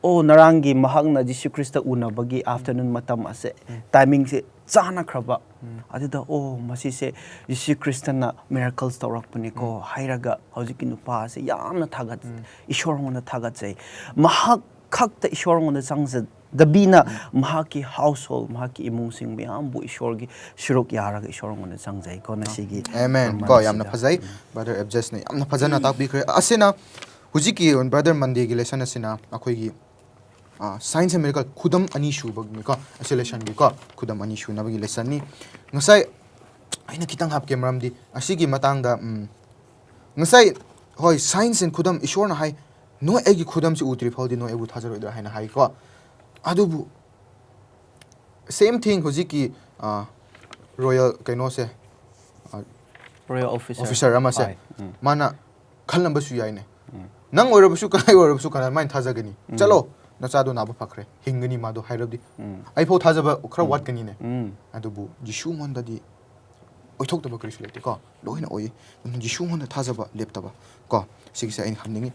"ꯑꯣ, ꯉꯔꯥꯡꯒꯤ ꯃꯍꯥꯛꯅ ꯖꯤꯁꯨ ꯈ꯭ꯔꯤꯁꯇ ꯎꯅꯕꯒꯤ ꯑꯥꯐꯇꯔꯅꯨꯟ ꯃꯇꯝ ꯑꯁꯦ, ꯇꯥꯏꯃꯤꯡꯁꯦ ꯆꯥꯟꯅꯈ꯭ꯔꯕ"꯫ ꯑꯗꯨꯗ, "ꯑꯣ, ꯃꯁꯤꯁꯦ ꯖꯤꯁꯨ ꯈ꯭ꯔꯤꯁꯇꯅ ꯃꯤꯔꯥꯀꯜꯁ ꯇꯧꯔꯛꯄꯅꯤꯀꯣ" ꯍꯥꯏꯔꯒ, ꯍꯧꯖꯤꯛꯀꯤ ꯅꯨꯄꯥ ꯑꯁꯦ ꯌꯥꯝꯅ ꯊꯥꯒꯠ, ꯏꯁꯣꯔꯉꯣꯟꯗ ꯊꯥꯒꯠꯆꯩ꯫ ꯃꯍꯥꯛ ꯈꯛꯇ ꯏꯁꯣꯔꯉꯣꯟꯗ ꯆꯪꯖꯗꯕꯤꯅ, ꯃꯍꯥꯛꯀꯤ ꯍꯥꯎꯁꯍꯣꯜ, ꯃꯍꯥꯛꯀꯤ ꯏꯃꯨꯡꯁꯤꯡ ꯃꯌꯥꯝꯕꯨ ꯏꯁꯣꯔꯒꯤ ꯁꯔꯨꯛ ꯌꯥꯔꯒ ꯏꯁꯣꯔꯉꯣꯟꯗ ꯆꯪꯖꯩꯀꯣ ꯉꯁꯤꯒꯤ ꯑꯦꯃꯦꯟ꯫ ꯀꯣ, ꯌꯥꯝꯅ ꯐꯖꯩ꯫ ꯕ꯭ꯔꯗꯔ ꯑꯦꯞꯖꯁꯅ ꯌꯥꯝꯅ ꯐꯖꯅ ꯇꯥꯛꯄꯤꯈ꯭ꯔꯦ꯫ ꯑꯁꯤꯅ ꯍꯧꯖꯤꯛꯀꯤ ꯕ꯭ꯔꯗꯔ ꯃꯟꯗꯦꯒꯤ ꯂꯦꯁꯟ ꯑꯁꯤꯅ ꯑꯩꯈꯣꯏꯒꯤ ꯁꯥꯏꯟꯁ ꯑꯦꯟ ꯃꯤꯔꯦꯀꯜ ꯈꯨꯗꯝ ꯑꯅꯤ ꯁꯨꯕꯒꯤꯅꯤꯀꯣ, ꯑꯁꯤ ꯂꯦꯁꯟꯒꯤꯀꯣ ꯈꯨꯗꯝ ꯑꯅꯤ ꯁꯨꯅꯕꯒꯤ ꯂꯦꯁꯟꯅꯤ꯫ ꯉꯁꯥꯏ ꯑꯩꯅ ꯈꯤꯇꯪ ꯍꯥꯞꯀꯦ, ꯃꯔꯝꯗꯤ ꯑꯁꯤꯒꯤ ꯃꯇꯥꯡꯗ, ꯎꯝ, ꯉꯁꯥꯏ, ꯍꯣꯏ, ꯁꯥꯏꯟꯁ ꯑꯦꯟ ꯈꯨꯗꯝ, ꯏꯁꯣꯔꯅ ꯍꯥꯏ, "ꯅꯣꯏ ꯑꯩꯒꯤ ꯈꯨꯗꯝꯁꯤ ꯎꯗ꯭ꯔꯤ ꯐꯥꯎꯗꯤ ꯅꯣꯏ ꯑꯩꯕꯨ ꯊꯥꯖꯔꯣꯏꯗ꯭ꯔꯥ?" ꯍꯥꯏꯅ ꯍꯥꯏꯀꯣ꯫ ꯑꯗꯨꯕꯨ ꯁꯦꯝ ꯊꯤꯡ ꯍꯧꯖꯤꯛꯀꯤ ꯔꯣꯌꯦꯜ ꯀꯩꯅꯣꯁꯦ, ꯔꯣꯌꯦꯜ ꯑꯣꯐꯤꯁꯔ ꯑꯣꯐꯤꯁꯔ ꯑꯃꯁꯦ, ꯍꯣꯏ꯫ ꯎꯝ꯫ ꯃꯥꯅ ꯈꯜꯂꯝꯕꯁꯨ ꯌꯥꯏꯅꯦ꯫ ꯅꯪ ꯑꯣꯏꯔꯕꯁꯨ, ꯀꯅꯥ ꯑꯣꯏꯔꯕꯁꯨ, ꯀꯅꯥꯃꯥꯏꯅ ꯊꯥꯖꯒꯅꯤ? "ꯆꯠꯂꯣ, ꯅꯆꯥꯗꯣ ꯅꯥꯕ ꯐꯈ꯭ꯔꯦ, ꯍꯤꯡꯒꯅꯤ ꯃꯥꯗꯣ" ꯍꯥꯏꯔꯕꯗꯤ, "ꯑꯩꯐꯥꯎ ꯊꯥꯖꯕ ꯈꯔ ꯋꯥꯠꯀꯅꯤꯅꯦ"꯫ ꯑꯗꯨꯕꯨ ꯖꯤꯁꯨꯉꯣꯟꯗꯗꯤ ꯑꯣꯏꯊꯣꯛꯇꯕ ꯀꯔꯤꯁꯨ ꯂꯩꯇꯦꯀꯣ, ꯂꯣꯏꯅ ꯑꯣꯏꯌꯦ꯫ ꯑꯗꯨꯅ ꯖꯤꯁꯨꯉꯣꯟꯗ ꯊꯥꯖꯕ ꯂꯦꯞꯇꯕ ꯀꯣ, ꯁꯤꯒꯤꯁꯦ ꯑꯩꯅ ꯍꯥꯏꯅꯤꯡꯉꯤ꯫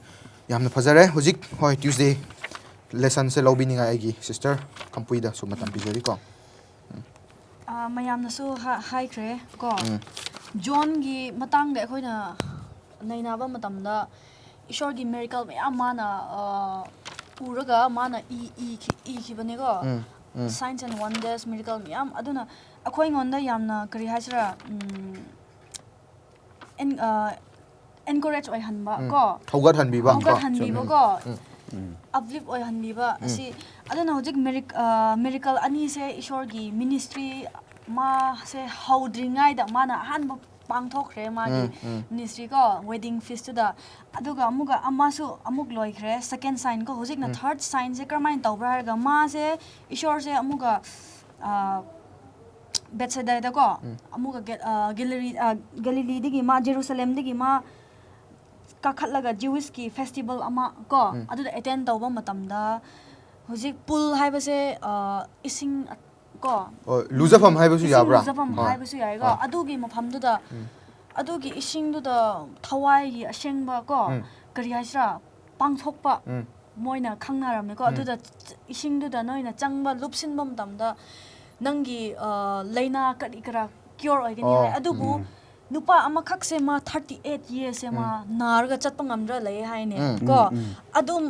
ꯌꯥꯝꯅ ꯐꯖꯔꯦ꯫ ꯍꯧꯖꯤꯛ, ꯍꯣꯏ, ꯇ꯭ꯌꯨꯁꯗꯦ ꯂꯦꯁꯟꯁꯦ ꯂꯧꯕꯤꯅꯤꯡꯉꯥꯏ ꯑꯩꯒꯤ ꯁꯤꯁꯇꯔ ꯀꯝꯄꯨꯏꯗꯁꯨ ꯃꯇꯝ ꯄꯤꯖꯔꯤꯀꯣ꯫ ꯑ, ꯃꯌꯥꯝꯅꯁꯨ ꯍꯥ- ꯍꯥꯏꯈ꯭ꯔꯦ ꯀꯣ꯫ ꯖꯣꯟꯒꯤ ꯃꯇꯥꯡꯗ ꯑꯩꯈꯣꯏꯅ ꯅꯩꯅꯕ ꯃꯇꯝꯗ, ꯏꯁꯣꯔꯒꯤ ꯃꯤꯔꯦꯀꯜ ꯃꯌꯥꯝ ꯃꯥꯅ, ꯑ, ꯎꯔꯒ ꯃꯥꯅ ꯏ- ꯏꯈꯤ- ꯏꯈꯤꯕꯅꯦꯀꯣ꯫ Signs and wonders, miracle ꯃꯌꯥꯝ꯫ ꯑꯗꯨꯅ ꯑꯩꯈꯣꯏꯉꯣꯟꯗ ꯌꯥꯝꯅ, ꯀꯔꯤ ꯍꯥꯏꯁꯤꯔꯥ, ꯎꯝ, ꯑꯦꯟ- ꯑ, ꯑꯦꯟꯀꯔꯦꯖ ꯑꯣꯏꯍꯟꯕ ꯀꯣ꯫ ꯊꯧꯒꯠꯍꯟꯕꯤꯕ ꯀꯣ꯫ ꯍꯧꯒꯠꯍꯟꯕꯤꯕꯀꯣ꯫ ꯑꯞꯂꯤꯐ ꯑꯣꯏꯍꯟꯕꯤꯕ ꯑꯁꯤ꯫ ꯑꯗꯨꯅ ꯍꯧꯖꯤꯛ ꯃꯤꯔꯤꯛ- ꯑ, ꯃꯤꯔꯦꯀꯜ ꯑꯅꯤꯁꯦ ꯏꯁꯣꯔꯒꯤ ꯃꯤꯅꯤꯁꯇ꯭ꯔꯤ ꯃꯥꯁꯦ ꯍꯧꯗ꯭ꯔꯤꯉꯩꯗ ꯃꯥꯅ ꯑꯍꯥꯟꯕ ꯄꯥꯡꯊꯣꯛꯈ꯭ꯔꯦ ꯃꯥꯒꯤ ꯃꯤꯅꯤꯁꯇ꯭ꯔꯤ ꯀꯣ, ꯋꯦꯗꯤꯡ ꯐꯤꯁꯇꯨꯗ꯫ ꯑꯗꯨꯒ ꯑꯃꯨꯛꯀ ꯑꯃꯁꯨ ꯑꯃꯨꯛ ꯂꯣꯏꯈ꯭ꯔꯦ, ꯁꯦꯀꯦꯟ ꯁꯥꯏꯟ ꯀꯣ꯫ ꯍꯧꯖꯤꯛꯅ ꯊꯔꯠ ꯁꯥꯏꯟꯁꯦ ꯀꯔꯝꯍꯥꯏꯅ ꯇꯧꯕ꯭ꯔꯥ ꯍꯥꯏꯔꯒ, ꯃꯥꯁꯦ, ꯏꯁꯣꯔꯁꯦ ꯑꯃꯨꯛꯀ, ꯑ, ꯕꯦꯠꯁꯦꯗꯥꯗꯀꯣ, ꯑꯃꯨꯛꯀ ꯒꯦ-, ꯑ, ꯒꯦꯂꯤꯂꯤ-, ꯑ, ꯒꯦꯂꯤꯂꯤꯗꯒꯤ ꯃꯥ, ꯖꯦꯔꯨꯁꯂꯦꯝꯗꯒꯤ ꯃꯥ ꯀꯥꯈꯠꯂꯒ Jewish ꯀꯤ festival ꯑꯃ ꯀꯣ, ꯑꯗꯨꯗ attend ꯇꯧꯕ ꯃꯇꯝꯗ, ꯍꯧꯖꯤꯛ pool ꯍꯥꯏꯕꯁꯦ, ꯑ, ꯏꯁꯤꯡ, ꯑ, ꯀꯣ, ꯍꯣꯏ, ꯂꯨꯖꯐꯝ ꯍꯥꯏꯕꯁꯨ ꯏꯁꯤꯡ ꯌꯥꯕ꯭ꯔꯥ? ꯂꯨꯖꯐꯝ ꯍꯣꯏ꯫ ꯍꯥꯏꯕꯁꯨ ꯌꯥꯏꯀꯣ꯫ ꯍꯣꯏ꯫ ꯑꯗꯨꯒꯤ ꯃꯐꯝꯗꯨꯗ, ꯑꯗꯨꯒꯤ ꯏꯁꯤꯡꯗꯨꯗ ꯊꯋꯥꯏꯒꯤ ꯑꯁꯦꯡꯕ ꯀꯣ, ꯎꯝ꯫ ꯀꯔꯤ ꯍꯥꯏꯁꯤꯔꯥ, ꯄꯥꯡꯊꯣꯛꯄ ꯎꯝ꯫ ꯃꯣꯏꯅ ꯈꯪꯅꯔꯝꯃꯦꯀꯣ꯫ ꯎꯝ꯫ ꯑꯗꯨꯗ ꯆ-, ꯏꯁꯤꯡꯗꯨꯗ ꯅꯣꯏꯅ ꯆꯪꯕ, ꯂꯨꯞꯁꯤꯟꯕ ꯃꯇꯝꯗ ꯅꯪꯒꯤ, ꯑ, ꯂꯥꯏꯅꯥ ꯀꯔꯤ ꯀꯔꯥ cure ꯑꯣꯏꯒꯅꯤ ꯑꯣ꯫ ꯍꯥꯏ꯫ ꯑꯗꯨꯕꯨ ꯎꯝ꯫ ꯅꯨꯄꯥ ꯑꯃꯈꯛꯁꯦ ꯃꯥ thirty eight years ꯁꯦ ꯃꯥ ꯅꯥꯔꯒ ꯆꯠꯄ ꯉꯝꯗ꯭ꯔ ꯂꯩ ꯍꯥꯏꯅꯦ ꯎꯝ꯫ ꯀꯣ꯫ ꯎꯝ, ꯎꯝ꯫ ꯑꯗꯨꯝ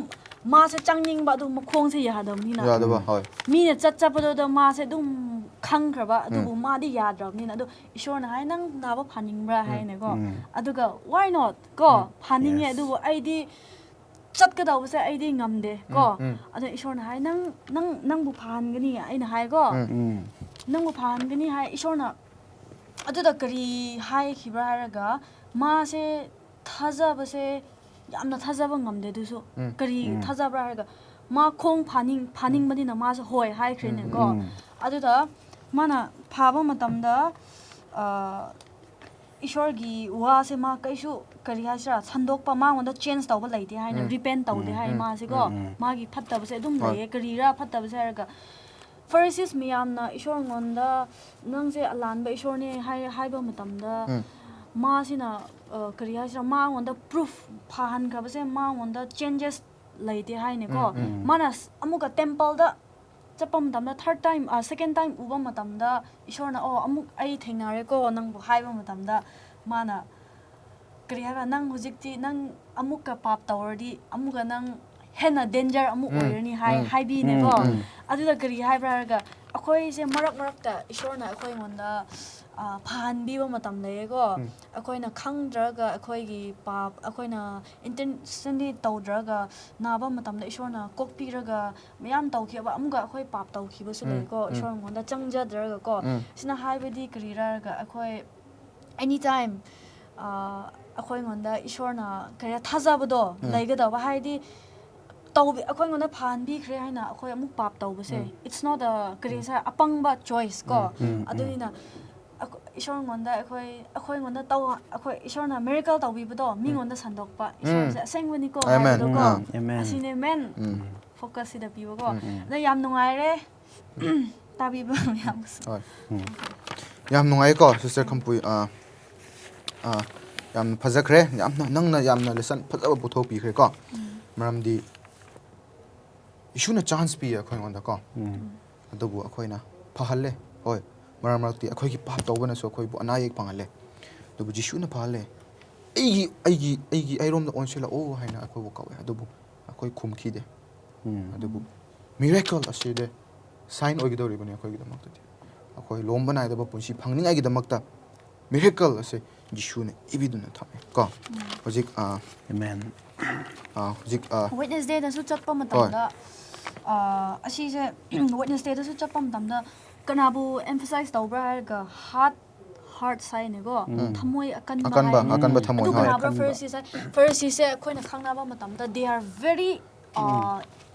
ꯃꯥꯁꯦ ꯆꯪꯅꯤꯡꯕ, ꯑꯗꯨ ꯃꯈꯣꯡꯁꯦ ꯌꯥꯗꯕꯅꯤꯅ꯫ ꯌꯥꯗꯕ, ꯍꯣꯏ꯫ ꯃꯤꯅ ꯆꯠ ꯆꯠꯄꯗꯨꯗ ꯃꯥꯁꯦ ꯑꯗꯨꯝ ꯈꯪꯈ꯭ꯔꯕ, ꯑꯗꯨꯕꯨ ꯃꯥꯗꯤ ꯌꯥꯗ꯭ꯔꯕꯅꯤꯅ꯫ ꯑꯗꯣ ꯏꯁꯣꯔꯅ ꯍꯥꯏ, "ꯅꯪ ꯅꯥꯕ ꯐꯥꯅꯤꯡꯕ꯭ꯔꯥ?" ꯍꯥꯏꯅꯦꯀꯣ꯫ ꯎꯝ꯫ ꯑꯗꯨꯒ, "Why not? ꯀꯣ, ꯎꯝ, ꯐꯥꯅꯤꯡꯉꯦ, yes. ꯑꯗꯨꯕꯨ ꯑꯩꯗꯤ ꯆꯠꯀꯗꯧꯕꯁꯦ ꯑꯩꯗꯤ ꯉꯝꯗꯦ ꯀꯣ"꯫ ꯎꯝ, ꯎꯝ꯫ ꯑꯗꯣ ꯏꯁꯣꯔꯅ ꯍꯥꯏ, "ꯅꯪ, ꯅꯪ, ꯅꯪꯕꯨ ꯐꯍꯟꯒꯅꯤ", ꯑꯩꯅ ꯍꯥꯏꯀꯣ꯫ ꯎꯝ꯫ ꯎꯝ꯫ "ꯅꯪꯕꯨ ꯐꯍꯟꯒꯅꯤ" ꯍꯥꯏ ꯏꯁꯣꯔꯅ꯫ ꯑꯗꯨꯗ ꯀꯔꯤ ꯍꯥꯏꯈꯤꯕ꯭ꯔꯥ ꯍꯥꯏꯔꯒ, ꯃꯥꯁꯦ ꯊꯥꯖꯕꯁꯦ ꯌꯥꯝꯅ ꯊꯥꯖꯕ ꯉꯝꯗꯦ꯫ ꯑꯗꯨꯁꯨ ꯎꯝ꯫ ꯀꯔꯤ ꯎꯝ꯫ ꯊꯥꯖꯕ꯭ꯔꯥ ꯍꯥꯏꯔꯒ, ꯃꯥ ꯈꯣꯡ ꯐꯥꯅꯤꯡ-, ꯐꯥꯅꯤꯡꯕꯅꯤꯅ ꯃꯥꯁꯨ ꯍꯣꯏ ꯍꯥꯏꯈ꯭ꯔꯦꯅꯦꯀꯣ꯫ ꯎꯝ꯫ ꯑꯗꯨꯗ ꯃꯥꯅ ꯐꯥꯕ ꯃꯇꯝꯗ, ꯑ, ꯏꯁꯣꯔꯒꯤ ꯋꯥꯁꯦ ꯃꯥ ꯀꯩꯁꯨ, ꯀꯔꯤ ꯍꯥꯏꯁꯤꯔꯥ, ꯁꯟꯗꯣꯛꯄ, ꯃꯉꯣꯟꯗ change ꯇꯧꯕ ꯂꯩꯇꯦ ꯍꯥꯏꯅ, ꯎꯝ꯫ repent ꯇꯧꯗꯦ ꯎꯝ, ꯍꯥꯏ ꯎꯝ, ꯃꯥꯁꯦꯀꯣ꯫ ꯎꯝ, ꯎꯝ꯫ ꯃꯥꯒꯤ ꯐꯠꯇꯕꯁꯦ ꯑꯗꯨꯝ ꯍꯣꯏ꯫ ꯂꯩꯌꯦ꯫ ꯀꯔꯤꯔꯥ ꯐꯠꯇꯕꯁꯦ ꯍꯥꯏꯔꯒ, ꯐꯔꯤꯁꯤꯁ ꯃꯌꯥꯝꯅ ꯏꯁꯣꯔꯉꯣꯟꯗ, "ꯅꯪꯁꯦ ꯑꯂꯥꯟꯕ ꯏꯁꯣꯔꯅꯦ" ꯍꯥꯏ-, ꯍꯥꯏꯕ ꯃꯇꯝꯗ, ꯎꯝ꯫ ꯃꯥꯁꯤꯅ, ꯑ, ꯀꯔꯤ ꯍꯥꯏꯁꯤꯔꯥ, ꯃꯉꯣꯟꯗ proof ꯐꯍꯟꯈ꯭ꯔꯕꯁꯦ, ꯃꯉꯣꯟꯗ changes ꯂꯩꯇꯦ ꯍꯥꯏꯅꯦꯀꯣ꯫ ꯎꯝ, ꯎꯝ꯫ ꯃꯥꯅ ꯁ-, ꯑꯃꯨꯛꯀ temple ꯗ ꯆꯠꯄ ꯃꯇꯝꯗ, third time, ꯑ, second time ꯎꯕ ꯃꯇꯝꯗ, ꯏꯁꯣꯔꯅ, "ꯑꯣ, ꯑꯃꯨꯛ ꯑꯩ ꯊꯦꯡꯅꯔꯦꯀꯣ ꯅꯪꯕꯨ" ꯍꯥꯏꯕ ꯃꯇꯝꯗ, ꯃꯥꯅ, "ꯀꯔꯤ ꯍꯥꯏꯕ, ꯅꯪ ꯍꯧꯖꯤꯛꯇꯤ ꯅꯪ ꯑꯃꯨꯛꯀ ꯄꯥꯞ ꯇꯧꯔꯗꯤ, ꯑꯃꯨꯛꯀ ꯅꯪ ꯍꯦꯟꯅ danger ꯑꯃꯨꯛ ꯎꯝ, ꯑꯣꯏꯔꯅꯤ" ꯍꯥꯏ-, ꯎꯝ, ꯍꯥꯏꯕꯤꯅꯦꯀꯣ꯫ ꯎꯝ, ꯎꯝ꯫ ꯑꯗꯨꯗ ꯀꯔꯤ ꯍꯥꯏꯕ꯭ꯔꯥ ꯍꯥꯏꯔꯒ, ꯑꯩꯈꯣꯏꯁꯦ ꯃꯔꯛ ꯃꯔꯛꯇ ꯏꯁꯣꯔꯅ ꯑꯩꯈꯣꯏꯉꯣꯟꯗ, ꯑ, ꯐꯍꯟꯕꯤꯕ ꯃꯇꯝ ꯂꯩꯌꯦꯀꯣ꯫ ꯎꯝ꯫ ꯑꯩꯈꯣꯏꯅ ꯈꯪꯗ꯭ꯔꯒ, ꯑꯩꯈꯣꯏꯒꯤ ꯄꯥꯞ, ꯑꯩꯈꯣꯏꯅ intentionally ꯇꯧꯗ꯭ꯔꯒ, ꯅꯥꯕ ꯃꯇꯝꯗ ꯏꯁꯣꯔꯅ ꯀꯣꯛꯄꯤꯔꯒ, ꯃꯌꯥꯝ ꯇꯧꯈꯤꯕ, ꯑꯃꯨꯛꯀ ꯑꯩꯈꯣꯏ ꯄꯥꯞ ꯇꯧꯈꯤꯕꯁꯨ ꯎꯝ, ꯂꯩꯀꯣ, ꯎꯝ꯫ ꯏꯁꯣꯔꯉꯣꯟꯗ ꯆꯪꯖꯗ꯭ꯔꯒꯀꯣ꯫ ꯎꯝ꯫ ꯁꯤꯅ ꯍꯥꯏꯕꯗꯤ ꯀꯔꯤꯔꯥ ꯍꯥꯏꯔꯒ, ꯑꯩꯈꯣꯏ anytime, ꯑ, ꯑꯩꯈꯣꯏꯉꯣꯟꯗ ꯏꯁꯣꯔꯅ ꯀꯔꯤ ꯊꯥꯖꯕꯗꯣ ꯎꯝ꯫ ꯂꯩꯒꯗꯕ, ꯍꯥꯏꯗꯤ ꯇꯧꯕꯤ ꯑꯩꯈꯣꯏꯉꯣꯟꯗ ꯐꯍꯟꯕꯤꯈ꯭ꯔꯦ ꯍꯥꯏꯅ ꯑꯩꯈꯣꯏ ꯑꯃꯨꯛ ꯄꯥꯞ ꯇꯧꯕꯁꯦ, it's not a, ꯀꯔꯤ ꯍꯥꯏꯁꯤꯔ, ꯑꯄꯪꯕ choice ꯀꯣ꯫ ꯑꯗꯨꯅꯤꯅ ꯑꯩꯈꯣꯏ- ꯏꯁꯣꯔꯉꯣꯟꯗ ꯑꯩꯈꯣꯏ ꯑꯩꯈꯣꯏꯉꯣꯟꯗ ꯇꯧ ꯑꯩꯈꯣꯏ ꯏꯁꯣꯔꯅ miracle ꯇꯧꯕꯤꯕꯗꯣ ꯃꯤꯉꯣꯟꯗ ꯁꯟꯗꯣꯛꯄ, ꯏꯁꯣꯔꯁꯦ ꯑꯁꯦꯡꯕꯅꯤꯀꯣ Amen. ꯍꯥꯏꯕꯗꯣꯀꯣ꯫ ꯑꯥ. Amen. ꯑꯁꯤꯅꯦ main ꯎꯝ. focus ꯁꯤꯗ ꯄꯤꯕꯀꯣ꯫ ꯑꯗ ꯌꯥꯝ ꯅꯨꯡꯉꯥꯏꯔꯦ ꯇꯥꯕꯤꯕ ꯃꯌꯥꯝꯁꯨ꯫ ꯍꯣꯏ꯫ ꯌꯥꯝ ꯅꯨꯡꯉꯥꯏꯀꯣ, Sister ꯈꯝꯄꯨꯏ꯫ ꯑꯥ, ꯑꯥ, ꯌꯥꯝ ꯐꯖꯈ꯭ꯔꯦ꯫ ꯌꯥꯝꯅ, ꯅꯪꯅ ꯌꯥꯝꯅ lesson ꯐꯖꯕ ꯄꯨꯊꯣꯛꯄꯤꯈ꯭ꯔꯦꯀꯣ꯫ ꯃꯔꯝꯗꯤ ꯌꯤꯁꯨꯅ chance ꯄꯤꯌꯦ ꯑꯩꯈꯣꯏꯉꯣꯟꯗꯀꯣ꯫ ꯑꯗꯨꯕꯨ ꯑꯩꯈꯣꯏꯅ ꯐꯍꯜꯂꯦ꯫ ꯍꯣꯏ, ꯃꯔꯛ ꯃꯔꯛꯇꯤ ꯑꯩꯈꯣꯏꯒꯤ ꯄꯥꯞ ꯇꯧꯕꯅꯁꯨ ꯑꯩꯈꯣꯏꯕꯨ ꯑꯅꯥ ꯑꯌꯦꯛ ꯐꯪꯍꯜꯂꯦ꯫ ꯑꯗꯨꯕꯨ ꯖꯤꯁꯨꯅ ꯐꯍꯜꯂꯦ꯫ "ꯑꯩꯒꯤ, ꯑꯩꯒꯤ, ꯑꯩꯒꯤ, ꯑꯩꯔꯣꯝꯗ ꯑꯣꯟꯁꯤꯜꯂꯛꯑꯣ" ꯍꯥꯏꯅ ꯑꯩꯈꯣꯏꯕꯨ ꯀꯧꯋꯦ꯫ ꯑꯗꯨꯕꯨ ꯑꯩꯈꯣꯏ ꯈꯨꯝꯈꯤꯗꯦ꯫ ꯑꯗꯨꯕꯨ miracle ꯑꯁꯤꯗꯤ sign ꯑꯣꯏꯒꯗꯧꯔꯤꯕꯅꯤ ꯑꯩꯈꯣꯏꯒꯤꯗꯃꯛꯇꯗꯤ꯫ ꯑꯩꯈꯣꯏ ꯂꯣꯝꯕ ꯅꯥꯏꯗꯕ ꯄꯨꯟꯁꯤ ꯐꯪꯅꯤꯡꯉꯥꯏꯒꯤꯗꯃꯛꯇ miracle ꯑꯁꯦ ꯖꯤꯁꯨꯅ ꯏꯕꯤꯗꯨꯅ ꯊꯝꯃꯦ ꯀꯣ꯫ ꯍꯧꯖꯤꯛ, ꯑꯥ, Amen. ꯑꯥ, ꯍꯧꯖꯤꯛ, ꯑꯥ, Wednesdayꯗꯁꯨ ꯆꯠꯄ ꯃꯇꯝꯗ, ꯑꯥ, ꯑꯁꯤꯁꯦ Wednesdayꯗꯁꯨ ꯆꯠꯄ ꯃꯇꯝꯗ ꯀꯅꯥꯕꯨ emphasize ꯇꯧꯕ꯭ꯔꯥ ꯍꯥꯏꯔꯒ heart, heart ꯍꯥꯏꯅꯦꯀꯣ꯫ ꯊꯃꯣꯏ ꯑꯀꯟꯕ ꯑꯀꯟꯕ, ꯍꯥꯏꯅꯦ꯫ ꯑꯀꯟꯕ ꯊꯃꯣꯏ, ꯑꯗꯨ ꯍꯣꯏ꯫ ꯀꯅꯥꯕ꯭ꯔꯥ? ꯑꯀꯟꯕ꯫ Pharisees ꯍꯥꯏ- Phariseesꯁꯦ ꯑꯩꯈꯣꯏꯅ ꯈꯪꯅꯕ ꯃꯇꯝꯗ they are very, ah,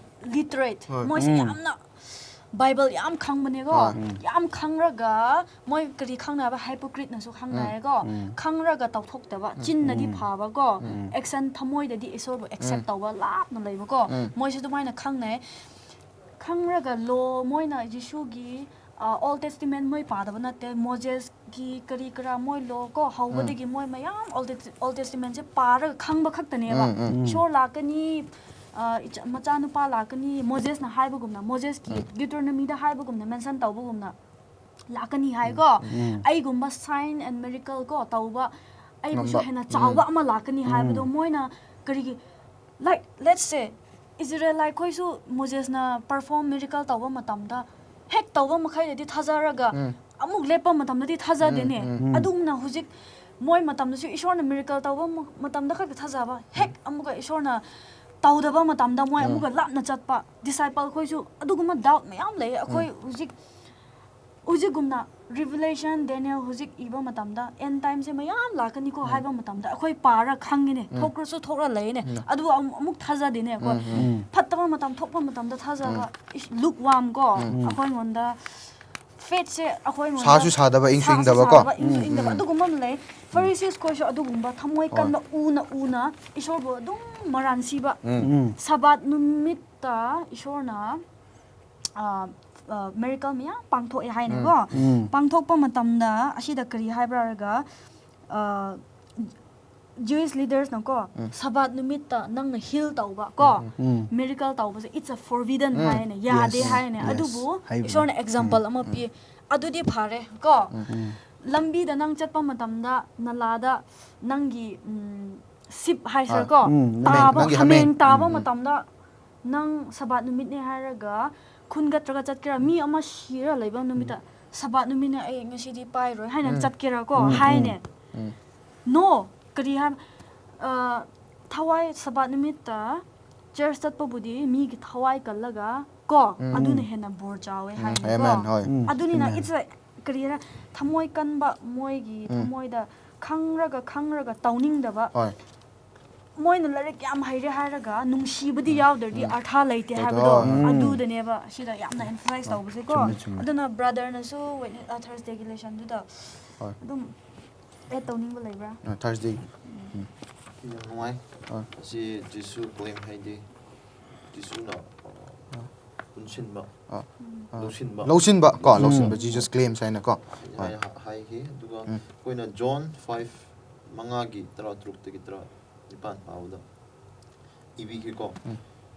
literate꯫ ꯃꯣꯏꯁꯦ ꯌꯥꯝꯅ Bible ꯌꯥꯝ ꯈꯪꯕꯅꯦꯀꯣ꯫ ꯍꯣꯏ꯫ ꯌꯥꯝ ꯈꯪꯔꯒ ꯃꯣꯏ ꯀꯔꯤ ꯈꯪꯅꯕ? Hypocriteꯅꯁꯨ ꯈꯪꯅꯏꯀꯣ꯫ ꯈꯪꯔꯒ ꯇꯧꯊꯣꯛꯇꯕ, ꯆꯤꯟꯅꯗꯤ ꯐꯕꯀꯣ, action ꯊꯃꯣꯏꯗꯗꯤ ꯏꯁꯣꯔꯕꯨ accept ꯇꯧꯕ ꯂꯥꯞꯅ ꯂꯩꯕꯀꯣ꯫ ꯃꯣꯏꯁꯨ ꯑꯗꯨꯃꯥꯏꯅ ꯈꯪꯅꯩ꯫ ꯈꯪꯔꯒ law, ꯃꯣꯏꯅ ꯖꯤꯁꯨꯒꯤ, ꯑ, Old Testament ꯃꯣꯏ ꯄꯥꯗꯕ ꯅꯠꯇꯦ, Mosesꯀꯤ ꯀꯔꯤ ꯀꯔꯥ ꯃꯣꯏ law ꯀꯣ, ꯍꯧꯕꯗꯒꯤ ꯃꯣꯏ ꯃꯌꯥꯝ Old Test-, Old Testamentꯁꯦ ꯄꯥꯔꯒ ꯈꯪꯕ ꯈꯛꯇꯅꯦꯕ꯫ ꯏꯁꯣꯔ ꯂꯥꯛꯀꯅꯤ, ꯑ, ꯏꯆꯥ-, ꯃꯆꯥꯅꯨꯄꯥ ꯂꯥꯛꯀꯅꯤ, Mosesꯅ ꯍꯥꯏꯕꯒꯨꯝꯅ, Mosesꯀꯤ Deuteronomyꯗ ꯍꯥꯏꯕꯒꯨꯝꯅ, mention ꯇꯧꯕꯒꯨꯝꯅ ꯂꯥꯛꯀꯅꯤ ꯍꯥꯏꯀꯣ꯫ ꯑꯩꯒꯨꯝꯕ sign and miracle ꯀꯣ ꯇꯧꯕ, ꯑꯩꯕꯨꯁꯨ ꯉꯝꯕ꯫ ꯍꯦꯟꯅ ꯆꯥꯎꯕ ꯑꯃ ꯂꯥꯛꯀꯅꯤ ꯍꯥꯏꯕꯗꯣ ꯃꯣꯏꯅ ꯀꯔꯤꯒꯤ, like, let's say, Israeliteꯈꯣꯏꯁꯨ Mosesꯅ perform miracle ꯇꯧꯕ ꯃꯇꯝꯗ ꯍꯦꯛ ꯇꯧꯕ ꯃꯈꯩꯗꯗꯤ ꯊꯥꯖꯔꯒ ꯑꯃꯨꯛ ꯂꯦꯞꯄ ꯃꯇꯝꯗꯗꯤ ꯊꯥꯖꯗꯦꯅꯦ꯫ ꯑꯗꯨꯝꯅ ꯍꯧꯖꯤꯛ ꯃꯣꯏ ꯃꯇꯝꯗꯁꯨ ꯏꯁꯣꯔꯅ miracle ꯇꯧꯕ ꯃ-, ꯃꯇꯝꯗ ꯈꯛꯇ ꯊꯥꯖꯕ, ꯍꯦꯛ ꯑꯃꯨꯛꯀ ꯏꯁꯣꯔꯅ ꯇꯧꯗꯕ ꯃꯇꯝꯗ ꯃꯣꯏ ꯑꯃꯨꯛꯀ ꯂꯥꯞꯅ ꯆꯠꯄ꯫ Discipleꯈꯣꯏꯁꯨ ꯑꯗꯨꯒꯨꯝꯕ doubt ꯃꯌꯥꯝ ꯂꯩ꯫ ꯑꯩꯈꯣꯏ ꯍꯧꯖꯤꯛ ꯍꯧꯖꯤꯛꯒꯨꯝꯅ Revelation, Daniel ꯍꯧꯖꯤꯛ ꯏꯕ ꯃꯇꯝꯗ end timeꯁꯦ ꯃꯌꯥꯝ ꯂꯥꯛꯀꯅꯤꯀꯣ ꯍꯥꯏꯕ ꯃꯇꯝꯗ ꯑꯩꯈꯣꯏ ꯄꯥꯔ ꯈꯪꯉꯤꯅꯦ, ꯊꯣꯛꯈ꯭ꯔꯁꯨ ꯊꯣꯛꯔ ꯂꯩꯅꯦ, ꯑꯗꯨꯕꯨ ꯑꯃꯨꯛ ꯑꯃꯨꯛ ꯊꯥꯖꯗꯦꯅꯦ ꯑꯩꯈꯣꯏ꯫ ꯐꯠꯇꯕ ꯃꯇꯝ ꯊꯣꯛꯄ ꯃꯇꯝꯗ ꯊꯥꯖꯕ, lukewarm ꯀꯣ, ꯑꯩꯈꯣꯏꯉꯣꯟꯗ faithꯁꯦ ꯑꯩꯈꯣꯏꯉꯣꯟꯗ ꯁꯥꯁꯨ ꯁꯥꯗꯕ, ꯏꯪꯁꯨ ꯏꯪꯗꯕ ꯀꯣ꯫ ꯏꯪꯁꯨ ꯏꯪꯗꯕ ꯑꯗꯨꯒꯨꯝꯕ ꯑꯃ ꯂꯩ꯫ Pharisees ꯈꯣꯏꯁꯨ ꯑꯗꯨꯒꯨꯝꯕ ꯊꯃꯣꯏ ꯀꯟꯕ, ꯎꯅ ꯎꯅ ꯏꯁꯣꯔꯕꯨ ꯑꯗꯨꯝ ꯃꯔꯥꯟ ꯁꯤꯕ꯫ ꯁꯕꯥꯠ ꯅꯨꯃꯤꯠꯇ ꯏꯁꯣꯔꯅ ꯃꯦꯔꯤꯀꯜ ꯃꯌꯥꯝ ꯄꯥꯡꯊꯣꯛꯑꯦ ꯍꯥꯏꯅꯀꯣ꯫ ꯄꯥꯡꯊꯣꯛꯄ ꯃꯇꯝꯗ ꯑꯁꯤꯗ ꯀꯔꯤ ꯍꯥꯏꯕ꯭ꯔꯥ ꯍꯥꯏꯔꯒ, Jewish leadersꯅꯀꯣ, ꯁꯕꯥꯠ ꯅꯨꯃꯤꯠꯇ ꯅꯪꯅ heal ꯇꯧꯕ ꯀꯣ, miracle ꯇꯧꯕꯁꯦ it's a forbidden ꯍꯥꯏꯅ, ꯌꯥꯗꯦ ꯍꯥꯏꯅ꯫ ꯑꯗꯨꯕꯨ ꯏꯁꯣꯔꯅ example ꯑꯃ ꯄꯤ꯫ ꯑꯗꯨꯗꯤ ꯐꯔꯦ ꯀꯣ꯫ ꯂꯝꯕꯤꯗ ꯅꯪ ꯆꯠꯄ ꯃꯇꯝꯗ ꯅꯂꯥꯗ ꯅꯪꯒꯤ ꯁꯤꯞ ꯍꯥꯏꯁꯤꯔꯀꯣ, ꯇꯥꯕ, ꯍꯥꯃꯦꯡ ꯇꯥꯕ ꯃꯇꯝꯗ ꯅꯪ ꯁꯕꯥꯠ ꯅꯨꯃꯤꯠꯅꯦ ꯍꯥꯏꯔꯒ ꯈꯨꯟꯒꯠꯇ꯭ꯔꯒ ꯆꯠꯀꯦꯔꯥ? ꯃꯤ ꯑꯃ ꯁꯤꯔ ꯂꯩꯕ ꯅꯨꯃꯤꯠꯇ ꯁꯕꯥꯠ ꯅꯨꯃꯤꯠꯅꯦ, ꯑꯩ ꯉꯁꯤꯗꯤ ꯄꯥꯏꯔꯣꯏ ꯍꯥꯏꯅ ꯆꯠꯀꯦꯔꯥ ꯀꯣ? ꯍꯥꯏꯅꯦ꯫ No, ꯀꯔꯤ ꯍꯥꯏ, ꯊꯋꯥꯏ ꯁꯕꯥꯠ ꯅꯨꯃꯤꯠꯇ church ꯆꯠꯄꯕꯨꯗꯤ ꯃꯤꯒꯤ ꯊꯋꯥꯏ ꯀꯜꯂꯒ ꯀꯣ, ꯑꯗꯨꯅ ꯍꯦꯟꯅ ꯕꯣꯔ ꯆꯥꯎꯋꯦ ꯍꯥꯏꯅꯀꯣ꯫ Amen, ꯍꯣꯏ꯫ ꯑꯗꯨꯅꯤꯅ it's a, ꯀꯔꯤ ꯍꯥꯏꯔ, ꯊꯃꯣꯏ ꯀꯟꯕ, ꯃꯣꯏꯒꯤ ꯊꯃꯣꯏꯗ ꯈꯪꯔꯒ ꯈꯪꯔꯒ ꯇꯧꯅꯤꯡꯗꯕ, ꯍꯣꯏ꯫ ꯃꯣꯏꯅ ꯂꯥꯏꯔꯤꯛ ꯌꯥꯝ ꯍꯩꯔꯦ ꯍꯥꯏꯔꯒ ꯅꯨꯡꯁꯤꯕꯗꯤ ꯌꯥꯎꯗ꯭ꯔꯗꯤ ꯑꯔꯊ ꯂꯩꯇꯦ ꯍꯥꯏꯕꯗꯣ꯫ ꯑꯗꯨꯗꯅꯦꯕ ꯁꯤꯗ ꯌꯥꯝꯅ emphasize ꯇꯧꯕꯁꯦꯀꯣ꯫ ꯆꯨꯝꯃꯦ, ꯆꯨꯝꯃꯦ꯫ ꯑꯗꯨꯅ brotherꯅꯁꯨ Thursdayꯒꯤ lessonꯗꯨꯗ ꯍꯣꯏ꯫ ꯑꯗꯨꯝ add ꯇꯧꯅꯤꯡꯕ ꯂꯩꯕ꯭ꯔꯥ? Thursday꯫ ꯌꯥꯝ ꯅꯨꯡꯉꯥꯏ꯫ ꯑꯥ꯫ ꯑꯁꯤ ꯖꯤꯁꯨ claim ꯍꯥꯏꯗꯤ ꯖꯤꯁꯨꯅ ꯄꯨꯟꯁꯤꯟꯕ, ꯑꯥ꯫ ꯂꯧꯁꯤꯟꯕ꯫ ꯂꯧꯁꯤꯟꯕ ꯀꯣ, ꯂꯧꯁꯤꯟꯕ, Jesus claims ꯍꯥꯏꯅꯀꯣ꯫ ꯍꯣꯏ꯫ ꯍꯥꯏꯅ ꯍꯥꯏꯈꯤ꯫ ꯑꯗꯨꯒ ꯑꯩꯈꯣꯏꯅ John five ꯃꯉꯥꯒꯤ ꯇꯔꯥ ꯇꯔꯨꯛꯇꯒꯤ ꯇꯔꯥ ꯅꯤꯄꯥꯟ ꯄꯥꯕꯗ ꯏꯕꯤꯈꯤꯀꯣ꯫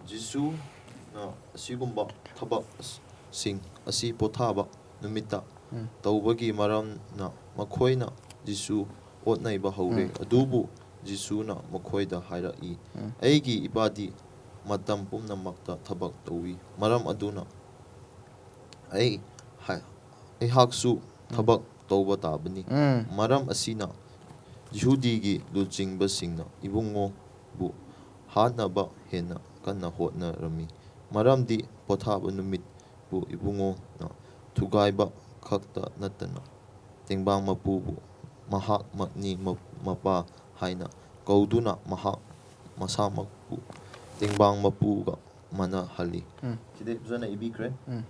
ꯖꯤꯁꯨꯅ ꯑꯁꯤꯒꯨꯝꯕ ꯊꯕꯛꯁꯤꯡ ꯑꯁꯤ ꯄꯣꯊꯥꯕ ꯅꯨꯃꯤꯠꯇ ꯇꯧꯕꯒꯤ ꯃꯔꯝꯅ ꯃꯈꯣꯏꯅ ꯖꯤꯁꯨ ꯑꯣꯠꯅꯩꯕ ꯍꯧꯔꯦ꯫ ꯑꯗꯨꯕꯨ ꯖꯤꯁꯨꯅ ꯃꯈꯣꯏꯗ ꯍꯥꯏꯔꯛꯏ, "ꯑꯩꯒꯤ ꯏꯄꯥꯗꯤ ꯃꯇꯝ ꯄꯨꯝꯅꯃꯛꯇ ꯊꯕꯛ ꯇꯧꯏ꯫ ꯃꯔꯝ ꯑꯗꯨꯅ ꯑꯩ ꯍꯥꯏ-, ꯑꯩꯍꯥꯛꯁꯨ ꯊꯕꯛ ꯇꯧꯕ ꯇꯥꯕꯅꯤ꯫" ꯃꯔꯝ ꯑꯁꯤꯅ ꯌꯍꯨꯗꯤꯒꯤ ꯂꯨꯆꯤꯡꯕꯁꯤꯡꯅ ꯏꯕꯨꯡꯉꯣꯕꯨ ꯍꯥꯠꯅꯕ ꯍꯦꯟꯅ ꯀꯟꯅ ꯍꯣꯠꯅꯔꯝꯃꯤ, ꯃꯔꯝꯗꯤ ꯄꯣꯊꯥꯕ ꯅꯨꯃꯤꯠꯄꯨ ꯏꯕꯨꯡꯉꯣꯅ ꯊꯨꯒꯥꯏꯕ ꯈꯛꯇ ꯅꯠꯇꯅ ꯇꯦꯡꯕꯥꯡ ꯃꯄꯨꯕꯨ ꯃꯍꯥꯛꯃꯛꯅꯤ ꯃ- ꯃꯄꯥ ꯍꯥꯏꯅ ꯀꯧꯗꯨꯅ ꯃꯍꯥꯛ ꯃꯁꯥꯃꯛꯄꯨ ꯇꯦꯡꯕꯥꯡ ꯃꯄꯨꯒ ꯃꯥꯟꯅꯍꯜꯂꯤ꯫ ꯎꯝ꯫ ꯁꯤꯗꯤ ꯐꯖꯅ ꯏꯕꯤꯈ꯭ꯔꯦ꯫ ꯎꯝ꯫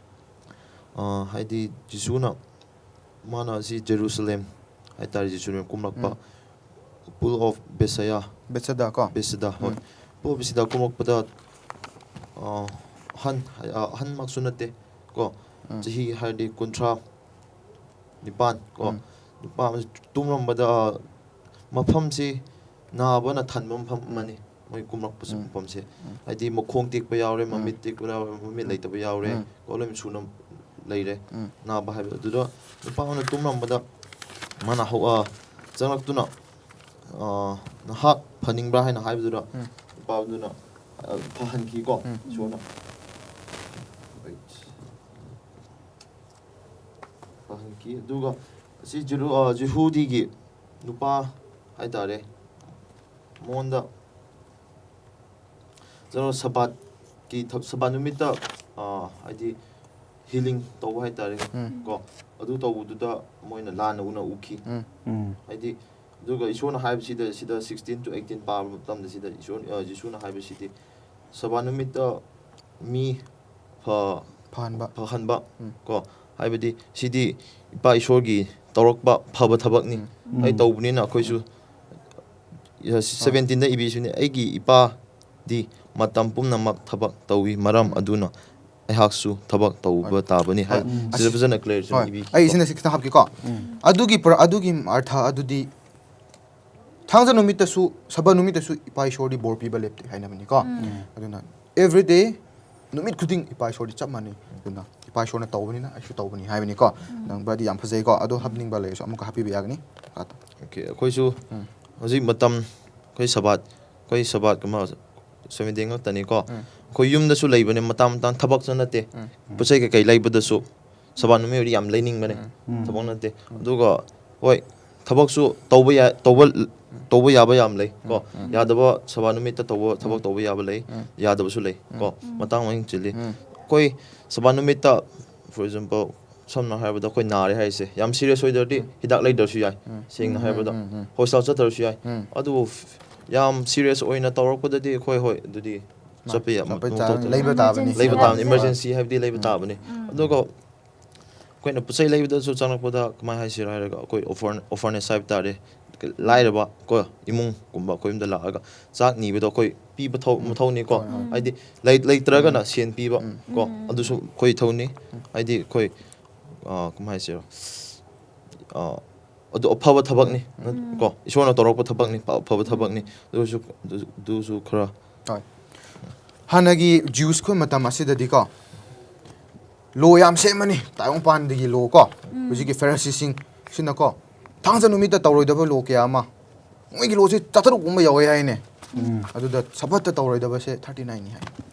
ꯑ, ꯍꯥꯏꯗꯤ ꯖꯤꯁꯨꯅ ꯃꯥꯅ ꯑꯁꯤ ꯖꯦꯔꯨꯁꯂꯦꯝ ꯍꯥꯏꯇꯥꯔꯦ, ꯖꯦꯔꯨꯁꯂꯦꯝ ꯀꯨꯝꯂꯛꯄ ꯎꯝ꯫ Pool of Bethsaida, ꯕꯦꯠꯁꯦꯗꯥ ꯀꯣ꯫ ꯕꯦꯠꯁꯦꯗꯥ, ꯍꯣꯏ꯫ ꯎꯝ꯫ Pool of Bethsaida ꯀꯨꯝꯂꯛꯄꯗ, ꯑ, ꯑꯍꯟ, ꯑ, ꯑꯍꯟꯃꯛꯁꯨ ꯅꯠꯇꯦ ꯀꯣ, ꯎꯝ꯫ ꯆꯍꯤ ꯍꯥꯏꯔꯗꯤ ꯀꯨꯟꯊ꯭ꯔꯥ ꯅꯤꯄꯥꯟ ꯀꯣ, ꯎꯝ꯫ ꯅꯨꯄꯥ ꯑꯃꯁꯦ ꯇꯨꯝꯂꯝꯕꯗ, ꯑ, ꯃꯐꯝꯁꯤ ꯅꯥꯕꯅ ꯊꯟꯕ ꯃꯐꯝ ꯑꯃꯅꯤ꯫ ꯃꯣꯏ ꯀꯨꯝꯂꯛꯄꯁꯨ ꯎꯝ꯫ ꯃꯐꯝꯁꯦ, ꯎꯝ꯫ ꯍꯥꯏꯗꯤ ꯃꯈꯣꯡ ꯇꯦꯛꯄ ꯌꯥꯎꯔꯦ, ꯎꯝ꯫ ꯃꯃꯤꯠ ꯇꯦꯛꯄ ꯌꯥꯎꯔꯦ, ꯃꯃꯤꯠ ꯎꯝ꯫ ꯂꯩꯇꯕ ꯌꯥꯎꯔꯦ ꯎꯝ꯫ ꯀꯣ, ꯂꯣꯏꯅ ꯁꯨꯅ ꯂꯩꯔꯦ꯫ ꯎꯝ꯫ ꯅꯥꯕ ꯍꯥꯏꯕ ꯑꯗꯨꯗ ꯅꯨꯄꯥ ꯑꯃꯅ ꯇꯨꯝꯂꯝꯕꯗ ꯃꯥꯅ ꯍꯧ-, ꯑ, ꯆꯪꯂꯛꯇꯨꯅ, ꯑ, "ꯅꯍꯥꯛ ꯐꯅꯤꯡꯕ꯭ꯔꯥ?" ꯍꯥꯏꯅ ꯍꯥꯏꯕꯗꯨꯗ ꯎꯝ꯫ ꯅꯨꯄꯥꯗꯨꯅ, ꯑ, ꯐꯍꯟꯈꯤꯀꯣ, ꯎꯝ꯫ ꯏꯁꯣꯔꯅ ꯐꯍꯟꯈꯤ꯫ ꯑꯗꯨꯒ ꯑꯁꯤ ꯖꯤꯔꯨ-, ꯑ, ꯖꯤꯍꯨꯗꯤꯒꯤ ꯅꯨꯄꯥ ꯍꯥꯏꯇꯥꯔꯦ, ꯃꯉꯣꯟꯗ ꯆꯠꯂꯣ, ꯁꯕꯥꯠꯀꯤ ꯊ-, ꯁꯕꯥꯠ ꯅꯨꯃꯤꯠꯇ, ꯑ, ꯍꯥꯏꯗꯤ ꯍꯤꯂꯤꯡ ꯇꯧꯕ ꯍꯥꯏꯇꯥꯔꯦ ꯎꯝ꯫ ꯀꯣ, ꯑꯗꯨ ꯇꯧꯕꯗꯨꯗ ꯃꯣꯏꯅ ꯂꯥꯟꯅ ꯎꯅ ꯎꯈꯤ꯫ ꯎꯝ꯫ ꯎꯝ꯫ ꯍꯥꯏꯗꯤ, ꯑꯗꯨꯒ ꯏꯁꯣꯔꯅ ꯍꯥꯏꯕꯁꯤꯗ, ꯁꯤꯗ sixteen to eighteen ꯄꯥꯕ ꯃꯇꯝꯗ, ꯁꯤꯗ ꯏꯁꯣꯔ, ꯑ, ꯖꯤꯁꯨꯅ ꯍꯥꯏꯕꯁꯤꯗꯤ, ꯁꯕꯥꯠ ꯅꯨꯃꯤꯠꯇ ꯃꯤ ꯐ-, ꯐꯍꯟꯕ꯫ ꯐꯍꯟꯕ ꯎꯝ꯫ ꯀꯣ, ꯍꯥꯏꯕꯗꯤ ꯁꯤꯗꯤ ꯏꯄꯥ ꯏꯁꯣꯔꯒꯤ ꯇꯧꯔꯛꯄ ꯐꯕ ꯊꯕꯛꯅꯤ꯫ ꯎꯝ꯫ ꯑꯩ ꯎꯝ꯫ ꯇꯧꯕꯅꯤꯅ ꯑꯩꯈꯣꯏꯁꯨ, seventeenꯗ ꯏꯕꯤꯁꯤꯅꯦ, "ꯑꯩꯒꯤ ꯏꯄꯥꯗꯤ ꯃꯇꯝ ꯄꯨꯝꯅꯃꯛ ꯊꯕꯛ ꯇꯧꯏ, ꯃꯔꯝ ꯑꯗꯨꯅ ꯑꯩꯍꯥꯛꯁꯨ ꯊꯕꯛ ꯇꯧꯕ ꯇꯥꯕꯅꯤ" ꯍꯥꯏ꯫ ꯎꯝ꯫ ꯁꯤꯗ ꯐꯖꯅ clear ꯁꯤꯅ ꯍꯣꯏ꯫ ꯏꯕꯤꯈꯤꯀꯣ꯫ ꯑꯩ ꯁꯤꯅ ꯁꯤ ꯈꯤꯇꯪ ꯍꯥꯞꯀꯦꯀꯣ꯫ ꯎꯝ꯫ ꯑꯗꯨꯒꯤ ꯄ꯭ꯔ-, ꯑꯗꯨꯒꯤ ꯑꯔꯊ ꯑꯗꯨꯗꯤ ꯊꯥꯡꯖ ꯅꯨꯃꯤꯠꯇꯁꯨ, ꯁꯕꯥꯠ ꯅꯨꯃꯤꯠꯇꯁꯨ ꯏꯄꯥ ꯏꯁꯣꯔꯗꯤ ꯕꯣꯔ ꯄꯤꯕ ꯂꯦꯞꯇꯦ ꯍꯥꯏꯅꯕꯅꯤꯀꯣ꯫ ꯎꯝ꯫ ꯑꯗꯨꯅ every day, ꯅꯨꯃꯤꯠ ꯈꯨꯗꯤꯡ ꯏꯄꯥ ꯏꯁꯣꯔꯗꯤ ꯆꯞ ꯃꯥꯟꯅꯩ꯫ ꯑꯗꯨꯅ ꯏꯄꯥ ꯏꯁꯣꯔꯅ ꯇꯧꯕꯅꯤꯅ ꯑꯩꯁꯨ ꯇꯧꯕꯅꯤ ꯍꯥꯏꯕꯅꯤꯀꯣ꯫ ꯅꯪꯕꯗꯤ ꯌꯥꯝ ꯐꯖꯩꯀꯣ꯫ ꯑꯗꯣ ꯍꯥꯞꯅꯤꯡꯕ ꯂꯩꯔꯁꯨ ꯑꯃꯨꯛꯀ ꯍꯥꯞꯄꯤꯕ ꯌꯥꯒꯅꯤ꯫ Okay, ꯑꯩꯈꯣꯏꯁꯨ ꯎꯝ꯫ ꯍꯧꯖꯤꯛ ꯃꯇꯝ, ꯑꯩꯈꯣꯏ ꯁꯕꯥꯠ, ꯑꯩꯈꯣꯏ ꯁꯕꯥꯠ ꯀꯨꯝꯕ Seventh day ꯉꯥꯛꯇꯅꯤꯀꯣ꯫ ꯎꯝ꯫ ꯑꯩꯈꯣꯏ ꯌꯨꯝꯗꯁꯨ ꯂꯩꯕꯅꯦ, ꯃꯇꯥꯡ ꯃꯇꯥꯡ ꯊꯕꯛꯁꯨ ꯅꯠꯇꯦ꯫ ꯎꯝ꯫ ꯄꯣꯠ ꯆꯩ ꯀꯩꯀꯩ ꯂꯩꯕꯗꯁꯨ ꯁꯕꯥꯠ ꯅꯨꯃꯤꯠ ꯑꯣꯏꯔꯗꯤ ꯌꯥꯝ ꯂꯩꯅꯤꯡꯕꯅꯦ꯫ ꯎꯝ꯫ ꯎꯝ꯫ ꯊꯕꯛ ꯅꯠꯇꯦ꯫ ꯑꯗꯨꯒ ꯍꯣꯏ, ꯊꯕꯛꯁꯨ ꯇꯧꯕ ꯌꯥ-, ꯇꯧꯕ, ꯇꯧꯕ ꯌꯥꯕ ꯌꯥꯝ ꯂꯩ ꯀꯣ꯫ ꯎꯝ꯫ ꯌꯥꯗꯕ, ꯁꯕꯥꯠ ꯅꯨꯃꯤꯠꯇ ꯇꯧꯕ, ꯊꯕꯛ ꯎꯝ꯫ ꯇꯧꯕ ꯌꯥꯕ ꯂꯩ, ꯎꯝ꯫ ꯌꯥꯗꯕꯁꯨ ꯂꯩ ꯀꯣ꯫ ꯎꯝ꯫ ꯃꯇꯥꯡ ꯑꯣꯏꯅ ꯆꯤꯜꯂꯤ꯫ ꯎꯝ꯫ ꯑꯩꯈꯣꯏ ꯁꯕꯥꯠ ꯅꯨꯃꯤꯠꯇ, for example, ꯁꯝꯅ ꯍꯥꯏꯔꯕꯗ ꯑꯩꯈꯣꯏ ꯅꯥꯔꯦ ꯍꯥꯏꯁꯦ, ꯌꯥꯝ ꯁꯤꯔꯤꯌꯁ ꯑꯣꯏꯗ꯭ꯔꯗꯤ ꯍꯤꯗꯥꯛ ꯂꯩꯗ꯭ꯔꯁꯨ ꯌꯥꯏ꯫ ꯁꯦꯡꯅ ꯍꯥꯏꯔꯕꯗ ꯍꯣꯁꯄꯤꯇꯥꯜ ꯆꯠꯇ꯭ꯔꯁꯨ ꯌꯥꯏ꯫ ꯑꯗꯨꯕꯨ ꯌꯥꯝ ꯁꯤꯔꯤꯌꯁ ꯑꯣꯏꯅ ꯇꯧꯔꯛꯄꯗꯗꯤ ꯑꯩꯈꯣꯏ, ꯍꯣꯏ, ꯑꯗꯨꯗꯤ ꯆꯠꯄ ꯌꯥ-, ꯆꯠꯄ ꯃꯊꯧ ꯇꯥ-, ꯇꯥꯗꯦ꯫ ꯂꯩꯕ ꯇꯥꯕꯅꯤ꯫ ꯂꯩꯕ ꯇꯥꯕꯅꯤ, ꯏꯃꯥꯔꯖꯦꯟꯁꯤ ꯍꯥꯏꯕꯗꯤ ꯂꯩꯕ ꯇꯥꯕꯅꯤ꯫ ꯑꯗꯨꯒ ꯑꯩꯈꯣꯏꯅ ꯄꯣꯠ ꯆꯩ ꯂꯩꯕꯗꯁꯨ ꯆꯪꯂꯛꯄꯗ ꯀꯃꯥꯏꯅ ꯍꯥꯏꯁꯤꯔꯥ ꯍꯥꯏꯔꯒ, ꯑꯩꯈꯣꯏ ꯑꯣꯐꯔ-, ꯑꯣꯐꯔꯅꯦꯁ ꯍꯥꯏꯕ ꯇꯥꯔꯦ, ꯂꯥꯏꯔꯕ ꯀꯣ, ꯏꯃꯨꯡꯒꯨꯝꯕ ꯑꯩꯈꯣꯏ ꯌꯨꯝꯗ ꯂꯥꯛꯑꯒ ꯆꯥꯛ ꯅꯤꯕꯗꯣ ꯑꯩꯈꯣꯏ ꯄꯤꯕ ꯊꯧ-, ꯃꯊꯧꯅꯤꯀꯣ꯫ ꯍꯣꯏ, ꯍꯣꯏ꯫ ꯍꯥꯏꯗꯤ ꯂꯩ-, ꯂꯩꯇ꯭ꯔꯒꯅ ꯁꯦꯟ ꯄꯤꯕ ꯀꯣ, ꯑꯗꯨꯁꯨ ꯑꯩꯈꯣꯏ ꯏꯊꯧꯅꯤ꯫ ꯍꯥꯏꯗꯤ ꯑꯩꯈꯣꯏ, ꯑ, ꯀꯃꯥꯏꯅ ꯍꯥꯏꯁꯤꯔꯣ? ꯑ, ꯑꯗꯨ ꯑꯐꯕ ꯊꯕꯛꯅꯤ ꯀꯣ, ꯏꯁꯣꯔꯅ ꯇꯧꯔꯛꯄ ꯊꯕꯛꯅꯤ, ꯑꯐꯕ ꯊꯕꯛꯅꯤ꯫ ꯑꯗꯨꯁꯨ, ꯑꯗꯨ-, ꯑꯗꯨꯁꯨ ꯈꯔ ꯍꯣꯏ꯫ ꯍꯥꯟꯅꯒꯤ ꯖ꯭ꯌꯨꯁ ꯈꯣꯏ ꯃꯇꯝ ꯑꯁꯤꯗꯗꯤꯀꯣ, ꯂꯣ ꯌꯥꯝ ꯁꯦꯝꯃꯅꯤ, ꯇꯥꯏꯕꯪꯄꯥꯟꯗꯒꯤ ꯂꯣ ꯀꯣ꯫ ꯍꯧꯖꯤꯛꯀꯤ ꯐꯦꯔꯤꯁꯤꯁꯤꯡ ꯁꯤꯅꯀꯣ, ꯊꯥꯡꯖ ꯅꯨꯃꯤꯠꯇ ꯇꯧꯔꯣꯏꯗꯕ ꯂꯣ ꯀꯌꯥ ꯑꯃ, ꯃꯣꯏꯒꯤ ꯂꯣꯁꯦ ꯆꯥꯇꯔꯨꯛ ꯀꯨꯝꯕ ꯌꯧꯋꯦ ꯍꯥꯏꯅꯦ꯫ ꯑꯗꯨꯗ ꯁꯕꯠꯇ ꯇꯧꯔꯣꯏꯗꯕꯁꯦ thirty nine ꯅꯤ ꯍꯥꯏ꯫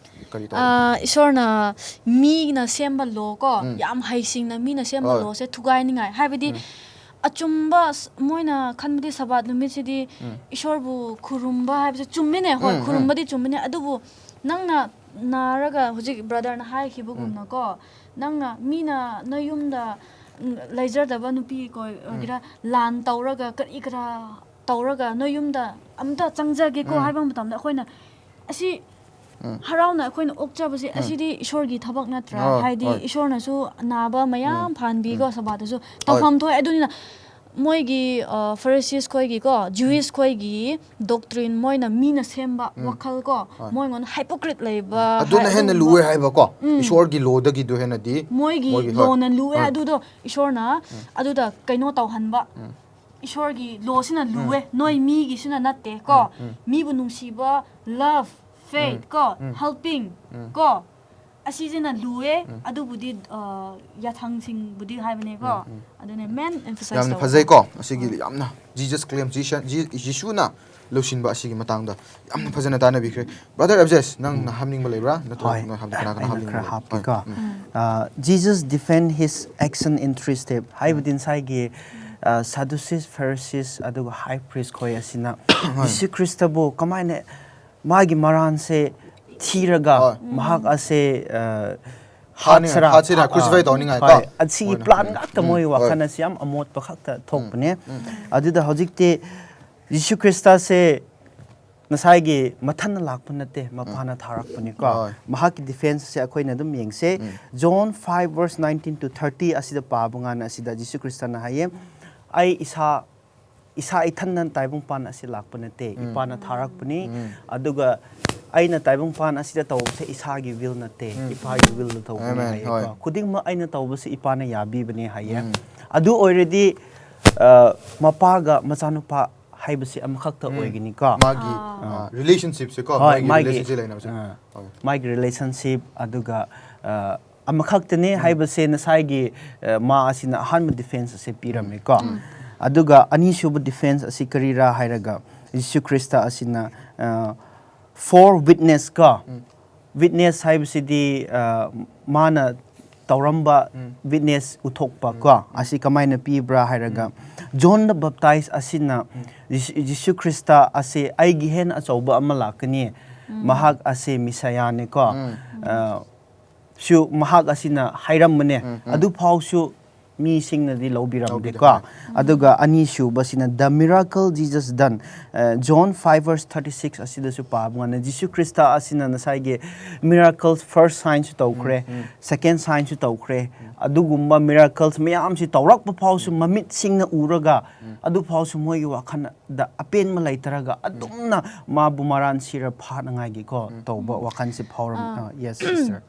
ꯀꯔꯤ ꯇꯧꯔꯦ? ꯑꯥ, ꯏꯁꯣꯔꯅ ꯃꯤꯅ ꯁꯦꯝꯕ ꯂꯣ ꯀꯣ, ꯌꯥꯝ ꯍꯩꯁꯤꯡꯅ ꯃꯤꯅ ꯁꯦꯝꯕ ꯍꯣꯏ꯫ ꯂꯣꯁꯦ ꯊꯨꯒꯥꯏꯅꯤꯡꯉꯥꯏ꯫ ꯍꯥꯏꯕꯗꯤ ꯑꯆꯨꯝꯕ ꯁ-, ꯃꯣꯏꯅ ꯈꯟꯕꯗꯤ ꯁꯕꯥꯠ ꯅꯨꯃꯤꯠꯁꯤꯗꯤ ꯏꯁꯣꯔꯕꯨ ꯈꯨꯔꯨꯝꯕ ꯍꯥꯏꯕꯁꯦ ꯆꯨꯝꯃꯤꯅꯦ, ꯍꯣꯏ, ꯎꯝ, ꯎꯝ꯫ ꯈꯨꯔꯨꯝꯕꯗꯤ ꯆꯨꯝꯃꯤꯅꯦ꯫ ꯑꯗꯨꯕꯨ ꯅꯪꯅ ꯅꯥꯔꯒ ꯍꯧꯖꯤꯛ ꯕ꯭ꯔꯗꯔꯅ ꯍꯥꯏꯈꯤꯕꯒꯨꯝꯅꯀꯣ, ꯅꯪꯅ ꯃꯤꯅ ꯅꯣꯏ ꯌꯨꯝꯗ, ꯎꯝ, ꯂꯩꯖꯗꯕ ꯅꯨꯄꯤ ꯀꯣꯏ-, ꯑꯣꯏꯒꯦꯔꯥ, ꯂꯥꯟ ꯇꯧꯔꯒ ꯀꯔꯤ ꯀꯔꯥ ꯇꯧꯔꯒ ꯅꯣꯏ ꯌꯨꯝꯗ ꯑꯝꯇ ꯆꯪꯖꯒꯦꯀꯣ ꯎꯝ꯫ ꯍꯥꯏꯕ ꯃꯇꯝꯗ ꯑꯩꯈꯣꯏꯅ ꯑꯁꯤ ꯎꯝ꯫ ꯍꯔꯥꯎꯅ ꯑꯩꯈꯣꯏꯅ ꯑꯣꯛꯆꯕꯁꯦ ꯎꯝ꯫ ꯑꯁꯤꯗꯤ ꯏꯁꯣꯔꯒꯤ ꯊꯕꯛ ꯅꯠꯇ꯭ꯔꯥ? ꯍꯣꯏ, ꯍꯥꯏꯗꯤ ꯍꯣꯏ꯫ ꯏꯁꯣꯔꯅꯁꯨ ꯑꯅꯥꯕ ꯃꯌꯥꯝ ꯎꯝ꯫ ꯐꯍꯟꯕꯤꯀꯣ ꯎꯝ꯫ ꯁꯕꯥꯠꯇꯁꯨ ꯍꯣꯏ꯫ ꯇꯧꯐꯝ ꯊꯣꯛꯑꯦ꯫ ꯑꯗꯨꯅꯤꯅ ꯃꯣꯏꯒꯤ, ꯑ, ꯐꯔꯤꯁꯤꯁ ꯈꯣꯏꯒꯤꯀꯣ, ꯎꯝ꯫ ꯖ꯭ꯌꯨꯏꯁ ꯈꯣꯏꯒꯤ ꯗꯣꯛꯇ꯭ꯔꯤꯟ, ꯃꯣꯏꯅ ꯃꯤꯅ ꯁꯦꯝꯕ ꯎꯝ꯫ ꯋꯥꯈꯜ ꯀꯣ, ꯍꯣꯏ꯫ ꯃꯣꯏꯉꯣꯟꯗ ꯍꯥꯏꯄꯣꯀ꯭ꯔꯤꯠ ꯂꯩꯕ, ꯎꯝ꯫ ꯑꯗꯨꯅ ꯍꯥꯏ-, ꯍꯦꯟꯅ ꯑꯗꯨꯒꯨꯝꯕ ꯂꯨꯑꯦ ꯍꯥꯏꯕꯀꯣ? ꯎꯝ꯫ ꯏꯁꯣꯔꯒꯤ ꯂꯣꯗꯒꯤꯗꯨ ꯍꯦꯟꯅꯗꯤ ꯃꯣꯏꯒꯤ ꯃꯣꯏꯒꯤ, ꯍꯣꯏ꯫ ꯂꯣꯅ ꯂꯨꯑꯦ, ꯍꯣꯏ꯫ ꯑꯗꯨꯗꯣ ꯏꯁꯣꯔꯅ ꯎꯝ꯫ ꯑꯗꯨꯗ ꯀꯩꯅꯣ ꯇꯧꯍꯟꯕ꯫ ꯎꯝ꯫ ꯏꯁꯣꯔꯒꯤ ꯂꯣꯁꯤꯅ ꯎꯝ꯫ ꯂꯨꯑꯦ, ꯅꯣꯏ ꯃꯤꯒꯤꯁꯤꯅ ꯅꯠꯇꯦ ꯀꯣ꯫ ꯎꯝ, ꯎꯝ꯫ ꯃꯤꯕꯨ ꯅꯨꯡꯁꯤꯕ, ꯂꯚ, ꯐꯦꯠ ꯎꯝ, ꯀꯣ, ꯎꯝ꯫ ꯍꯦꯜꯄꯤꯡ ꯎꯝ꯫ ꯀꯣ, ꯑꯁꯤꯁꯤꯅ ꯂꯨꯑꯦ꯫ ꯎꯝ꯫ ꯑꯗꯨꯕꯨꯗꯤ, ꯑ, ꯌꯥꯊꯪꯁꯤꯡꯕꯨꯗꯤ ꯍꯥꯏꯕꯅꯦꯀꯣ꯫ ꯎꯝ, ꯎꯝ꯫ ꯑꯗꯨꯅ ꯃꯦꯟ ꯑꯦꯝꯐꯁꯥꯏꯁ ꯌꯥꯝꯅ ꯇꯧꯕꯗꯣ꯫ ꯐꯖꯩꯀꯣ, ꯑꯁꯤꯒꯤ ꯎꯝ꯫ ꯌꯥꯝꯅ Jesus claim, ꯖꯤꯁ-, ꯖꯤ-, ꯖꯤꯁꯨꯅ ꯂꯧꯁꯤꯟꯕ ꯑꯁꯤꯒꯤ ꯃꯇꯥꯡꯗ ꯌꯥꯝꯅ ꯐꯖꯅ ꯇꯥꯟꯅꯕꯤꯈ꯭ꯔꯦ꯫ Brother Abjes, ꯅꯪꯅ ꯎꯝ꯫ ꯍꯥꯞꯅꯤꯡꯕ ꯂꯩꯕ꯭ꯔꯥ? ꯅꯠꯇ꯭ꯔꯒ ꯍꯣꯏ꯫ ꯅꯣꯏ ꯍꯥꯞ-, ꯀꯅꯥ ꯀꯅꯥ ꯑꯩꯅ ꯍꯥꯞꯅꯤꯡꯕ ꯈꯔ ꯂꯩꯕ꯭ꯔꯥ? ꯍꯥꯞꯀꯦꯀꯣ꯫ ꯍꯣꯏ꯫ ꯎꯝ꯫ ꯎꯝ꯫ ꯑ, Jesus defend his action in three step꯫ ꯍꯥꯏꯕꯗꯤ ꯎꯝ꯫ ꯉꯁꯥꯏꯒꯤ, ꯑ, Sadducees, Pharisees, ꯑꯗꯨꯒ high priest ꯈꯣꯏ ꯑꯁꯤꯅ ꯍꯣꯏ꯫ ꯖꯤꯁꯨ ꯈ꯭ꯔꯤꯁꯇꯕꯨ ꯀꯃꯥꯏꯅ ꯃꯥꯒꯤ ꯃꯔꯥꯟꯁꯦ ꯊꯤꯔꯒ ꯍꯣꯏ꯫ ꯃꯍꯥꯛ ꯎꯝ꯫ ꯑꯁꯦ, ꯑ, ꯍꯥꯠꯁꯤꯔꯥ? ꯍꯥꯠꯁꯤꯔꯥ, crucify ꯇꯧꯅꯤꯡꯉꯥꯏ ꯀꯣ꯫ ꯍꯣꯏ, ꯑꯁꯤꯒꯤ plan ꯉꯥꯛꯇ ꯃꯣꯏ ꯋꯥꯈꯜ ꯑꯁꯤ ꯌꯥꯝ ꯑꯃꯣꯠꯄ ꯈꯛꯇ ꯊꯣꯛꯄꯅꯦ꯫ ꯑꯗꯨꯗ ꯍꯧꯖꯤꯛꯇꯤ ꯖꯤꯁꯨ ꯈ꯭ꯔꯤꯁꯇꯁꯦ ꯉꯁꯥꯏꯒꯤ ꯃꯊꯟꯅ ꯂꯥꯛꯄ ꯅꯠꯇꯦ, ꯃꯄꯥꯅ ꯊꯥꯔꯛꯄꯅꯤꯀꯣ꯫ ꯍꯣꯏ꯫ ꯃꯍꯥꯛꯀꯤ defense ꯑꯁꯦ ꯑꯩꯈꯣꯏꯅ ꯑꯗꯨꯝ ꯌꯦꯡꯁꯦ꯫ John five verse nineteen to thirty ꯑꯁꯤꯗ ꯄꯥꯕ ꯀꯥꯟꯗ ꯑꯁꯤꯗ ꯖꯤꯁꯨ ꯈ꯭ꯔꯤꯁꯇꯅ ꯍꯥꯏꯌꯦ, "ꯑꯩ ꯏꯁꯥ, ꯏꯁꯥ ꯏꯊꯟꯗ ꯇꯥꯏꯕꯪꯄꯥꯟ ꯑꯁꯤ ꯂꯥꯛꯄ ꯅꯠꯇꯦ, ꯏꯄꯥꯅ ꯊꯥꯔꯛꯄꯅꯤ꯫ ꯑꯗꯨꯒ ꯑꯩꯅ ꯇꯥꯏꯕꯪꯄꯥꯟ ꯑꯁꯤꯗ ꯇꯧꯕꯁꯦ ꯏꯁꯥꯒꯤ will ꯅꯠꯇꯦ, ꯏꯄꯥꯒꯤ willꯗ ꯇꯧꯕꯅꯤ" Amen. ꯍꯥꯏꯌꯦꯀꯣ꯫ ꯍꯣꯏ꯫ "ꯈꯨꯗꯤꯡꯃꯛ ꯑꯩꯅ ꯇꯧꯕꯁꯦ ꯏꯄꯥꯅ ꯌꯥꯕꯤꯕꯅꯦ" ꯍꯥꯏꯌꯦ꯫ ꯑꯗꯨ ꯑꯣꯏꯔꯗꯤ, ꯑ, ꯃꯄꯥꯒ ꯃꯆꯥꯅꯨꯄꯥ ꯍꯥꯏꯕꯁꯤ ꯑꯃꯈꯛꯇ ꯑꯣꯏꯒꯅꯤꯀꯣ꯫ ꯃꯥꯒꯤ ꯔꯤꯂꯦꯁꯟꯁꯤꯞꯁꯦ ꯀꯣ, ꯍꯣꯏ, ꯃꯥꯒꯤ ꯃꯥꯒꯤ, relationship ꯂꯩꯅꯕꯁꯦ꯫ ꯑ, ꯍꯣꯏ꯫ ꯃꯥꯒꯤ relationship, ꯑꯗꯨꯒ, ꯑ, ꯑꯃꯈꯛꯇꯅꯦ ꯍꯥꯏꯕꯁꯦ ꯉꯁꯥꯏꯒꯤ, ꯑ, ꯃꯥ ꯑꯁꯤꯅ ꯑꯍꯥꯟꯕ defense ꯑꯁꯦ ꯄꯤꯔꯝꯃꯦꯀꯣ꯫ ꯑꯗꯨꯒ ꯑꯅꯤꯁꯨꯕ defense ꯑꯁꯤ ꯀꯔꯤꯔꯥ ꯍꯥꯏꯔꯒ, ꯖꯤꯁꯨ ꯈ꯭ꯔꯤꯁꯇ ꯑꯁꯤꯅ, ꯑ, for witness ꯀꯣ, witness ꯍꯥꯏꯕꯁꯤꯗꯤ, ꯑ, ꯃꯥꯅ ꯇꯧꯔꯝꯕ witness ꯎꯠꯊꯣꯛꯄ ꯀꯣ, ꯑꯁꯤ ꯀꯃꯥꯏꯅ ꯄꯤꯕ꯭ꯔꯥ ꯍꯥꯏꯔꯒ, John the Baptist ꯑꯁꯤꯅ ꯖꯤꯁꯨ, ꯖꯤꯁꯨ ꯈ꯭ꯔꯤꯁꯇ ꯑꯁꯤ "ꯑꯩꯒꯤ ꯍꯦꯟꯅ ꯑꯆꯧꯕ ꯑꯃ ꯂꯥꯛꯀꯅꯤ, ꯃꯍꯥꯛ ꯑꯁꯤ ꯃꯤꯁꯥꯌꯥꯅꯤꯀꯣ", ꯑ, ꯁꯨ ꯃꯍꯥꯛ ꯑꯁꯤꯅ ꯍꯥꯏꯔꯝꯕꯅꯦ꯫ ꯑꯗꯨꯐꯥꯎꯁꯨ ꯃꯤꯁꯤꯡꯅꯗꯤ ꯂꯧꯕꯤꯔꯝꯗꯦꯀꯣ꯫ ꯂꯧꯕꯤꯗꯦ꯫ ꯑꯗꯨꯒ ꯑꯅꯤꯁꯨꯕꯁꯤꯅ the miracle Jesus done, ꯑ, John five verse thirty six ꯑꯁꯤꯗꯁꯨ ꯄꯥꯕ ꯀꯥꯟꯗ ꯖꯤꯁꯨ ꯈ꯭ꯔꯤꯁꯇ ꯑꯁꯤꯅ ꯉꯁꯥꯏꯒꯤ miracle, first signꯁꯨ ꯇꯧꯈ꯭ꯔꯦ, second signꯁꯨ ꯇꯧꯈ꯭ꯔꯦ꯫ ꯑꯗꯨꯒꯨꯝꯕ miracles ꯃꯌꯥꯝꯁꯤ ꯇꯧꯔꯛꯄ ꯐꯥꯎꯁꯨ ꯃꯃꯤꯠꯁꯤꯡꯅ ꯎꯔꯒ, ꯑꯗꯨ ꯐꯥꯎꯁꯨ ꯃꯣꯏꯒꯤ ꯋꯥꯈꯜꯗ ꯑꯄꯦꯟꯕ ꯂꯩꯇ꯭ꯔꯒ ꯑꯗꯨꯝꯅ ꯃꯥꯕꯨ ꯃꯔꯥꯟ ꯁꯤꯔ ꯐꯥꯅꯉꯥꯏꯒꯤꯀꯣ ꯇꯧꯕ ꯋꯥꯈꯜꯁꯤ ꯐꯥꯎꯔꯝ-, ꯑ, yes, sister꯫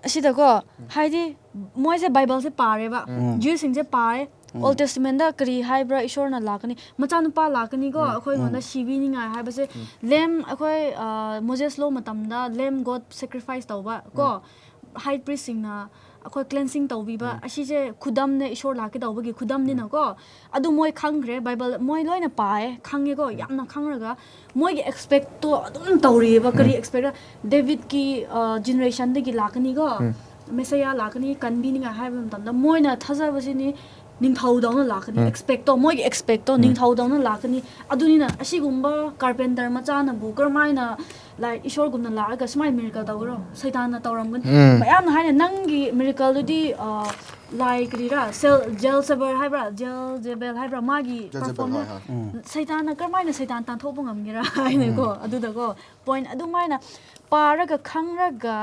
ꯑꯁꯤꯗꯀꯣ, ꯍꯥꯏꯗꯤ ꯃꯣꯏꯁꯦ ꯕꯥꯏꯕꯜꯁꯦ ꯄꯥꯔꯦꯕ, ꯖ꯭ꯌꯨꯁꯁꯤꯡꯁꯦ ꯄꯥꯔꯦ꯫ Old Testamentꯗ ꯀꯔꯤ ꯍꯥꯏꯕ꯭ꯔꯥ? ꯏꯁꯣꯔꯅ ꯂꯥꯛꯀꯅꯤ, ꯃꯆꯥꯅꯨꯄꯥ ꯂꯥꯛꯀꯅꯤꯀꯣ, ꯑꯩꯈꯣꯏꯉꯣꯟꯗ ꯁꯤꯕꯤꯅꯤꯡꯉꯥꯏ ꯍꯥꯏꯕꯁꯦ꯫ Lamb, ꯑꯩꯈꯣꯏ, ꯑ, Moses law ꯃꯇꯝꯗ lamb ꯒꯣꯠ sacrifice ꯇꯧꯕ ꯀꯣ, high priestꯁꯤꯡꯅ ꯑꯩꯈꯣꯏ cleansing ꯇꯧꯕꯤꯕ, ꯑꯁꯤꯁꯦ ꯈꯨꯗꯝꯅꯦ, ꯏꯁꯣꯔ ꯂꯥꯛꯀꯗꯧꯕꯒꯤ ꯈꯨꯗꯝꯅꯤꯅꯀꯣ꯫ ꯑꯗꯨ ꯃꯣꯏ ꯈꯪꯈ꯭ꯔꯦ, ꯕꯥꯏꯕꯜ ꯃꯣꯏ ꯂꯣꯏꯅ ꯄꯥꯏꯌꯦ, ꯈꯪꯉꯦꯀꯣ, ꯌꯥꯝꯅ ꯈꯪꯔꯒ ꯃꯣꯏꯒꯤ expectꯇꯣ ꯑꯗꯨꯝ ꯇꯧꯔꯤꯑꯕ꯫ ꯀꯔꯤ expect? ꯗꯦꯕꯤꯠꯀꯤ, ꯑ, generationꯗꯒꯤ ꯂꯥꯛꯀꯅꯤꯀꯣ, ꯃꯦꯁꯥꯌꯥ ꯂꯥꯛꯀꯅꯤ, ꯀꯟꯕꯤꯅꯤꯡꯉꯥꯏ ꯍꯥꯏꯕ ꯃꯇꯝꯗ ꯃꯣꯏꯅ ꯊꯥꯖꯕꯁꯤꯅꯤ, ꯅꯤꯡꯊꯧꯗꯧꯅ ꯂꯥꯛꯀꯅꯤ꯫ ꯑꯦꯛꯁꯄꯦꯛꯇꯣ, ꯃꯣꯏꯒꯤ ꯑꯦꯛꯁꯄꯦꯛꯇꯣ ꯅꯤꯡꯊꯧꯗꯧꯅ ꯂꯥꯛꯀꯅꯤ꯫ ꯑꯗꯨꯅꯤꯅ ꯑꯁꯤꯒꯨꯝꯕ ꯀꯥꯔꯄꯦꯟꯇꯔ ꯃꯆꯥꯅꯕꯨ ꯀꯔꯝꯍꯥꯏꯅ, ꯂꯥꯏꯛ, ꯏꯁꯣꯔꯒꯨꯝꯅ ꯂꯥꯛꯑꯒ ꯁꯨꯃꯥꯏꯅ ꯃꯤꯔꯀꯜ ꯇꯧꯒꯦꯔꯣ? ꯁꯩꯇꯥꯟꯅ ꯇꯧꯔꯝꯒꯅꯤ꯫ ꯃꯌꯥꯝꯅ ꯍꯥꯏꯅ, "ꯅꯪꯒꯤ ꯃꯤꯔꯀꯜꯗꯨꯗꯤ, ꯑ, ꯂꯥꯏ ꯀꯔꯤꯔꯥ, ꯁꯦꯜ, ꯖꯦꯜꯁꯦꯕꯔ ꯍꯥꯏꯕ꯭ꯔꯥ, ꯖꯦꯜꯖꯦꯕꯦꯜ ꯍꯥꯏꯕ꯭ꯔꯥ, ꯃꯥꯒꯤ ꯖꯦꯜꯖꯦꯕꯦꯜ, ꯄꯔꯐꯣꯝꯅ ꯍꯣꯏ, ꯍꯣꯏ꯫ ꯁꯩꯇꯥꯟꯅ ꯀꯔꯝꯍꯥꯏꯅ ꯁꯩꯇꯥꯟ ꯇꯥꯟꯊꯣꯛꯄ ꯉꯝꯒꯦꯔꯥ?" ꯍꯥꯏꯅꯀꯣ꯫ ꯑꯗꯨꯗꯀꯣ, ꯄꯣꯏꯟ ꯑꯗꯨꯃꯥꯏꯅ ꯄꯥꯔꯒ ꯈꯪꯔꯒ,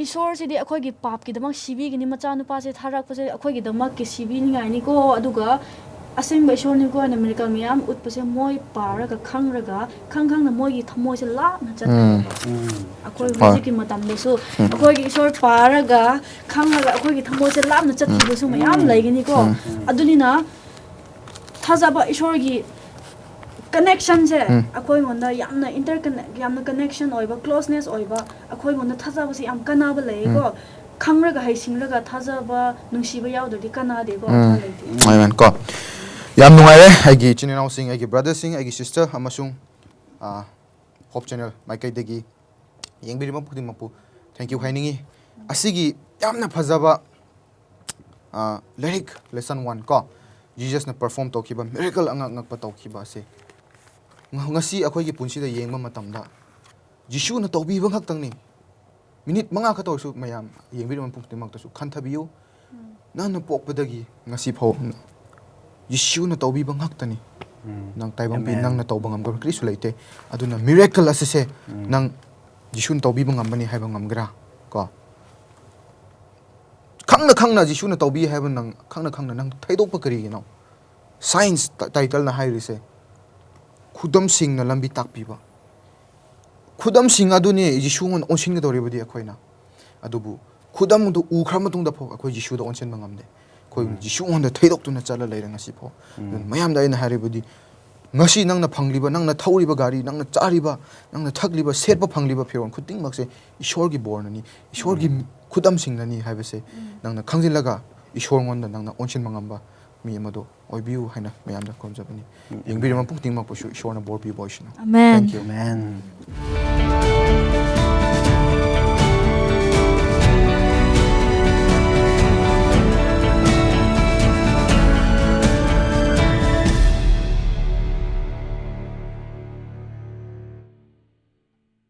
ꯏꯁꯣꯔꯁꯤꯗꯤ ꯑꯩꯈꯣꯏꯒꯤ ꯄꯥꯞꯀꯤꯗꯃꯛ ꯁꯤꯕꯤꯒꯅꯤ, ꯃꯆꯥꯅꯨꯄꯥꯁꯦ ꯊꯥꯔꯛꯄꯁꯦ ꯑꯩꯈꯣꯏꯒꯤꯗꯃꯛꯀꯤ ꯁꯤꯕꯤꯅꯤꯡꯉꯥꯏꯅꯤꯀꯣ, ꯑꯗꯨꯒ ꯑꯁꯦꯡꯕ ꯏꯁꯣꯔꯅꯤꯀꯣ ꯍꯥꯏꯅ ꯃꯤꯔꯀꯜ ꯃꯌꯥꯝ ꯎꯠꯄꯁꯦ ꯃꯣꯏ ꯄꯥꯔꯒ ꯈꯪꯔꯒ, ꯈꯪ ꯈꯪꯅ ꯃꯣꯏꯒꯤ ꯊꯃꯣꯏꯁꯦ ꯂꯥꯞꯅ ꯆꯠꯈ꯭ꯔꯦꯕ꯫ ꯑꯩꯈꯣꯏ ꯍꯣꯏ꯫ ꯍꯧꯖꯤꯛꯀꯤ ꯃꯇꯝꯗꯁꯨ ꯑꯩꯈꯣꯏꯒꯤ ꯏꯁꯣꯔ ꯄꯥꯔꯒ ꯈꯪꯉꯒ ꯑꯩꯈꯣꯏꯒꯤ ꯊꯃꯣꯏꯁꯦ ꯂꯥꯞꯅ ꯆꯠꯈꯤꯕꯁꯨ ꯃꯌꯥꯝ ꯂꯩꯒꯅꯤꯀꯣ꯫ ꯑꯗꯨꯅꯤꯅ ꯊꯥꯖꯕ, ꯏꯁꯣꯔꯒꯤ ꯀꯅꯦꯛꯁꯟꯁꯦ ꯑꯩꯈꯣꯏꯉꯣꯟꯗ ꯌꯥꯝꯅ ꯏꯟꯇꯔꯀꯅꯦꯛ, ꯌꯥꯝꯅ ꯀꯅꯦꯛꯁꯟ ꯑꯣꯏꯕ, ꯀ꯭ꯂꯣꯁꯅꯦꯁ ꯑꯣꯏꯕ, ꯑꯩꯈꯣꯏꯉꯣꯟꯗ ꯊꯥꯖꯕꯁꯦ ꯌꯥꯝ ꯀꯥꯟꯅꯕ ꯂꯩꯌꯦꯀꯣ꯫ ꯈꯪꯔꯒ, ꯍꯩꯁꯤꯡꯔꯒ, ꯊꯥꯖꯕ, ꯅꯨꯡꯁꯤꯕ ꯌꯥꯎꯗ꯭ꯔꯗꯤ ꯀꯥꯟꯅꯗꯦꯀꯣ꯫ ꯑꯃ ꯂꯩꯇꯦ꯫ ꯑꯃꯦꯟ ꯀꯣ꯫ ꯌꯥꯝ ꯅꯨꯡꯉꯥꯏꯔꯦ, ꯑꯩꯒꯤ ꯏꯆꯤꯟ ꯏꯅꯥꯎꯁꯤꯡ, ꯑꯩꯒꯤ ꯕ꯭ꯔꯗꯔꯁꯤꯡ, ꯑꯩꯒꯤ ꯁꯤꯁꯇꯔ ꯑꯃꯁꯨꯡ, ꯑ, ꯍꯣꯞ ꯆꯦꯅꯦꯜ ꯃꯥꯏꯀꯩꯗꯒꯤ ꯌꯦꯡꯕꯤꯔꯤꯕ ꯈꯨꯗꯤꯡꯃꯛꯄꯨ thank you ꯍꯥꯏꯅꯤꯡꯉꯤ꯫ ꯑꯁꯤꯒꯤ ꯌꯥꯝꯅ ꯐꯖꯕ, ꯑ, ꯂꯥꯏꯔꯤꯛ ꯂꯦꯁꯟ ꯋꯥꯟ ꯀꯣ, ꯖꯤꯖꯁꯅ ꯄꯔꯐꯣꯝ ꯇꯧꯈꯤꯕ, ꯃꯤꯔꯦꯀꯜ ꯑꯉꯛ ꯑꯉꯛꯄ ꯇꯧꯈꯤꯕ ꯑꯁꯦ ꯉ-, ꯉꯁꯤ ꯑꯩꯈꯣꯏꯒꯤ ꯄꯨꯟꯁꯤꯗ ꯌꯦꯡꯕ ꯃꯇꯝꯗ ꯖꯤꯁꯨꯅ ꯇꯧꯕꯤꯕ ꯉꯥꯛꯇꯪꯅꯤ꯫ ꯃꯤꯅꯤꯠ ꯃꯉꯥ ꯈꯛꯇ ꯑꯣꯏꯔꯁꯨ ꯃꯌꯥꯝ ꯌꯦꯡꯕꯤꯔꯤꯕ ꯃꯤꯄꯨꯝ ꯈꯨꯗꯤꯡꯃꯛꯇꯁꯨ ꯈꯟꯊꯕꯤꯌꯨ꯫ ꯅꯪꯅ ꯄꯣꯛꯄꯗꯒꯤ ꯉꯁꯤ ꯐꯥꯎ ꯖꯤꯁꯨꯅ ꯇꯧꯕꯤꯕ ꯉꯥꯛꯇꯅꯤ꯫ ꯅꯪ ꯇꯥꯏꯕꯪ ꯃꯤ ꯑꯃꯦꯟ꯫ ꯅꯪꯅ ꯇꯧꯕ ꯉꯝꯗꯕ ꯀꯔꯤꯁꯨ ꯂꯩꯇꯦ꯫ ꯑꯗꯨꯅ ꯃꯤꯔꯦꯀꯜ ꯑꯁꯤꯁꯦ ꯅꯪ ꯖꯤꯁꯨꯅ ꯇꯧꯕꯤꯕ ꯉꯝꯕꯅꯤ ꯍꯥꯏꯕ ꯉꯝꯒꯦꯔꯥ? ꯀꯣ? ꯈꯪꯅ ꯈꯪꯅ ꯖꯤꯁꯨꯅ ꯇꯧꯕꯤ ꯍꯥꯏꯕ ꯅꯪ ꯈꯪꯅ ꯈꯪꯅ ꯅꯪ ꯊꯩꯗꯣꯛꯄ ꯀꯔꯤꯒꯤꯅꯣ? ꯁꯥꯏꯟꯁ ꯇ-, ꯇꯥꯏꯇꯜꯅ ꯍꯥꯏꯔꯤꯁꯦ ꯈꯨꯗꯝꯁꯤꯡꯅ ꯂꯝꯕꯤ ꯇꯥꯛꯄꯤꯕ꯫ ꯈꯨꯗꯝꯁꯤꯡ ꯑꯗꯨꯅꯤ ꯖꯤꯁꯨꯉꯣꯟꯗ ꯑꯣꯟꯁꯤꯟꯒꯗꯧꯔꯤꯕꯗꯤ ꯑꯩꯈꯣꯏꯅ꯫ ꯑꯗꯨꯕꯨ ꯈꯨꯗꯝꯗꯨ ꯎꯈ꯭ꯔ ꯃꯇꯨꯡꯗ ꯐꯥꯎ ꯑꯩꯈꯣꯏ ꯖꯤꯁꯨꯗ ꯑꯣꯟꯁꯤꯟꯕ ꯉꯝꯗꯦ꯫ ꯑꯩꯈꯣꯏ ꯎꯝ꯫ ꯖꯤꯁꯨꯉꯣꯟꯗ ꯊꯩꯗꯣꯛꯇꯨꯅ ꯆꯠꯂ ꯂꯩꯔꯦ ꯉꯁꯤ ꯐꯥꯎ꯫ ꯎꯝ꯫ ꯑꯗꯨꯅ ꯃꯌꯥꯝꯗ ꯑꯩꯅ ꯍꯥꯏꯔꯤꯕꯗꯤ ꯉꯁꯤ ꯅꯪꯅ ꯐꯪꯂꯤꯕ, ꯅꯪꯅ ꯊꯧꯔꯤꯕ ꯒꯥꯔꯤ, ꯅꯪꯅ ꯆꯥꯔꯤꯕ, ꯅꯪꯅ ꯊꯛꯂꯤꯕ, ꯁꯦꯠꯄ ꯐꯪꯂꯤꯕ ꯐꯤꯔꯣꯜ ꯈꯨꯗꯤꯡꯃꯛꯁꯦ ꯏꯁꯣꯔꯒꯤ ꯕꯣꯔꯅꯅꯤ, ꯏꯁꯣꯔꯒꯤ ꯎꯝ꯫ ꯈꯨꯗꯝꯁꯤꯡꯅꯅꯤ ꯍꯥꯏꯕꯁꯦ ꯎꯝ꯫ ꯅꯪꯅ ꯈꯪꯖꯤꯜꯂꯒ ꯏꯁꯣꯔꯉꯣꯟꯗ ꯅꯪꯅ ꯑꯣꯟꯁꯤꯟꯕ ꯉꯝꯕ ꯃꯤ ꯑꯃꯗꯣ ꯑꯣꯏꯕꯤꯌꯨ ꯍꯥꯏꯅ ꯃꯌꯥꯝꯗ ꯈꯨꯔꯨꯝꯖꯕꯅꯤ꯫ ꯎꯝ꯫ ꯌꯦꯡꯕꯤꯔꯤꯕ ꯈꯨꯗꯤꯡꯃꯛꯄꯨꯁꯨ ꯏꯁꯣꯔꯅ ꯕꯣꯔ ꯄꯤꯕ ꯑꯣꯏꯁꯅꯨ꯫ ꯑꯃꯦꯟ꯫ Thank you꯫ ꯑꯃꯦꯟ꯫